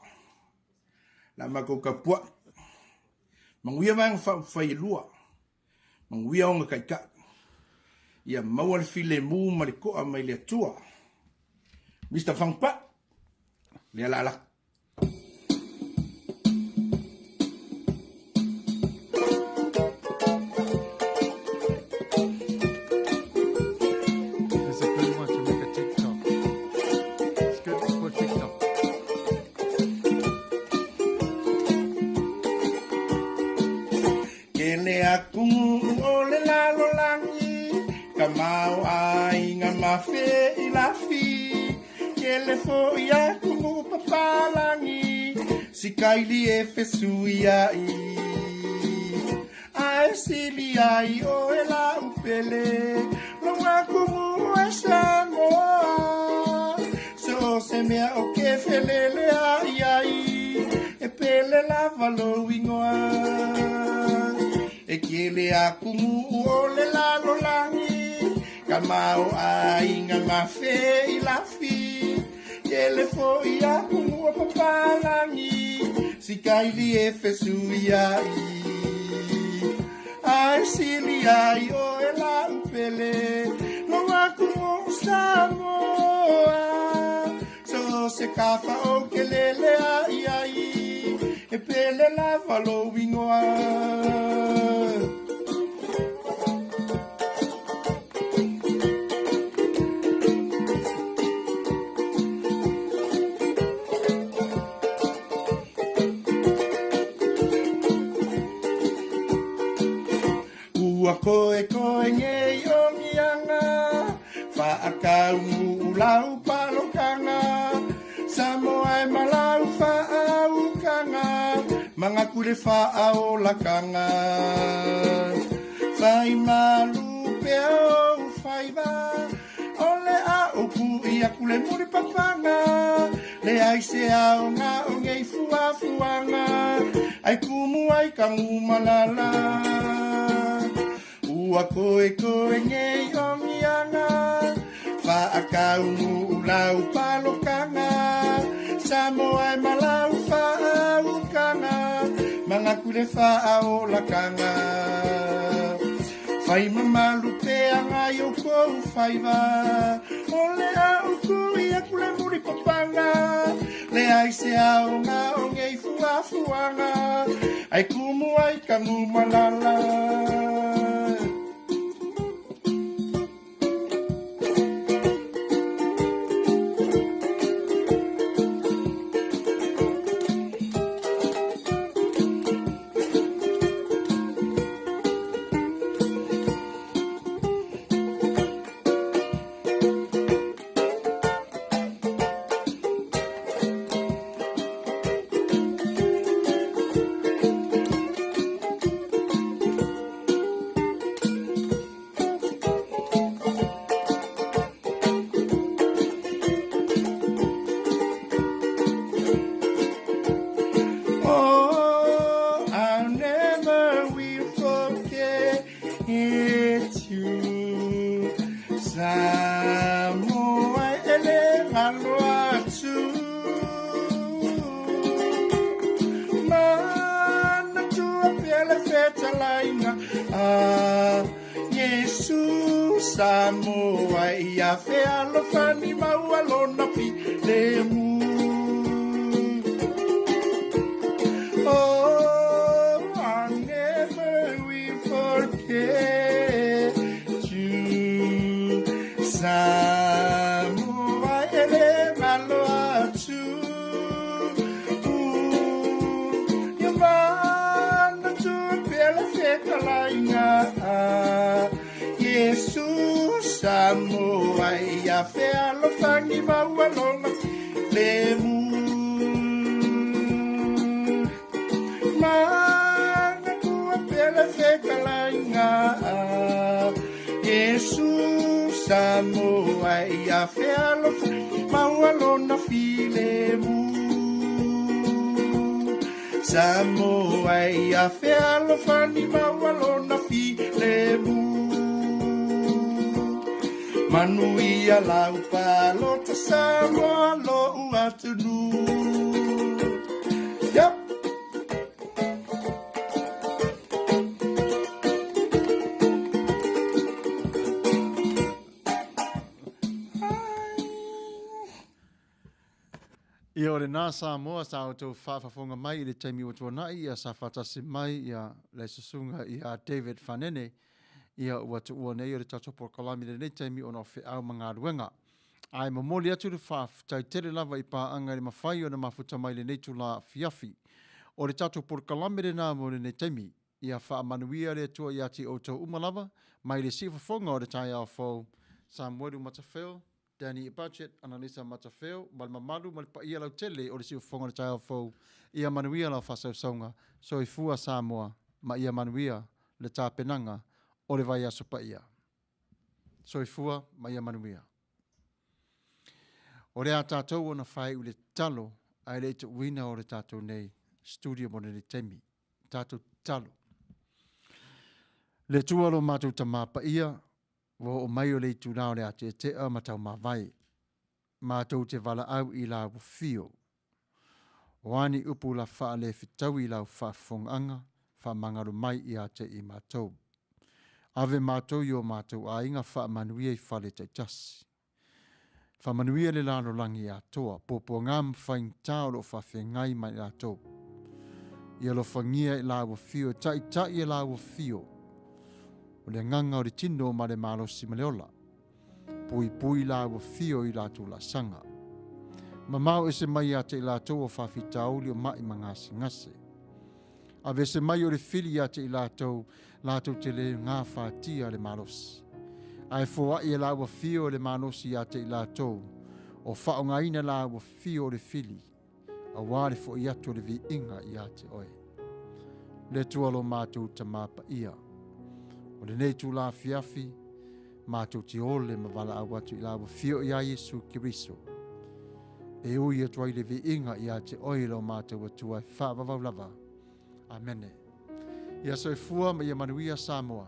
La matou tapuai. Manuia vaega faaupufai e lua. Manuia ona taitai. Ia maua le filemu ma le to'a mai le Atua. Mister Fagupa'u, lea la laki. It's a good one to make a TikTok. It's good for TikTok. Kele aku o le lalolagi ka maoaiga ma feilafi Kele fo'i aku papalagi sikaili e fesuia'i Ae sili ai oe la'u pele lou atunuu e Samoa So o se mea o ke felelea'i ai e pele lava lou igoa E kele aku nuu o le lalolagi ka maoaiga ma feilafi Kele fo'i aku nuu o papalagi sikaili e fesuia'i Ae sili ai oe la'u pele lou atunuu Samoa So se kafa ou ke lelea'i ai e pele lava lou igoa. koekoe ngei o ngiaga, faakaumu lau palokaga, Samoa e ma lau faaukaga, magaku le faaolakaga. Fai malu pea ou faiva, o le a ou kui aku le mulipapaga, leai se aoga o nei fuafuaga, ai kumu ai ka gumalala. Ua koekoe nei o ngiaga, faakaumu lau palokaga, Samoa e ma lau faaukaga, magaku le faaolakaga. Fai mamalu pea ngai o kou faiva, o le a ou kui aku le mulipapaga, leai se aoga o nei fuafuaga, ai kumu ai ka gumalala. Oh, I never will forget you. Samoa e le galo atu. Manatua pea le fetalaiga a Iesu Samoa ia fealofani maua lona filemu. Oh, I never will forget you. Samoa e le galo atu. Ia manatua pea le fetalaiga a Iesu Samoa ia fealofani maua lona filemu. Manatua pea le fetalaiga a Iesu Samoa ia fealofani maua lona filemu. Samoa ia fealofani maua lona filemu. Manuia lau palota Samoa lo'u atunuu. Yep. Ia o lena Samoa sa outou faafofoga mai i le taimi ua tuanai, ia sa faatasi mai ia le susuga ia David Fanene, ia ua tuua nei o le tatou polokalame i lenei taimi ona o feau ma galuega. Ae momoli atu le faafetai tele lava i paaga i le mafai ona mafuta mai i lenei itula afiafi. O le tatou polokalame lena mo lenei taimi. Ia faamanuia le Atua ia te outou uma lava, mai le siufofoga o le taeao fou. Samuelu Matafeo, Danny Budget, Analisa Matafeo, ma le mamalu ma le paia lautele o le siufofoga o le taeao fou, ia manuia lau faasausauga. Soifua Samoa, ma ia manuia le tapenaga o le vaiaso paia. Soifua ma ia manuia. O le a tatou ona faaiu i le tatalo ae le i tuuina o le tatou nei studio mo lenei taimi. Tatou tatalo. Le Atua lo matou Tamā paia, ua oo mai o le itulā o le ateatea ma taumavae. Matou te valaau i lau afio. O a ni upu la faalefetaui i lau faafofogaaga, faamagalo mai ia te i matou. Ave matou i o matou aiga faamanuia i fale taitasi. Faamanuia le lalolagi atoa, puapuaga ma faigata o lo o faafeagai ma i latou. Ia alofagia i laua fio, e taitai e laua fio, o le agaga o le tino ma le malosi ma le ola. Puipui laua fio i latou laasaga. Mamao ese mai ia te i latou o faafitauli o ma'i ma gasegase. Aveese mai o le fili ia te i latou, latou te le gafatia le malosi. Ae foai e laua fio le malosi ia te i latou, o faaaogaina laua fio o le fili, auā le foʻi atu o le viiga ia te oe. Le Atua lo matou Tamā paia, o lenei itula afiafi, matou te ole ma valaau atu i laua fio iā Iesu Keriso, e ui atu ai le viiga ia te oe lo matou Atua e faavavau lava. Amene. Ia soifua ma ia manuia Samoa.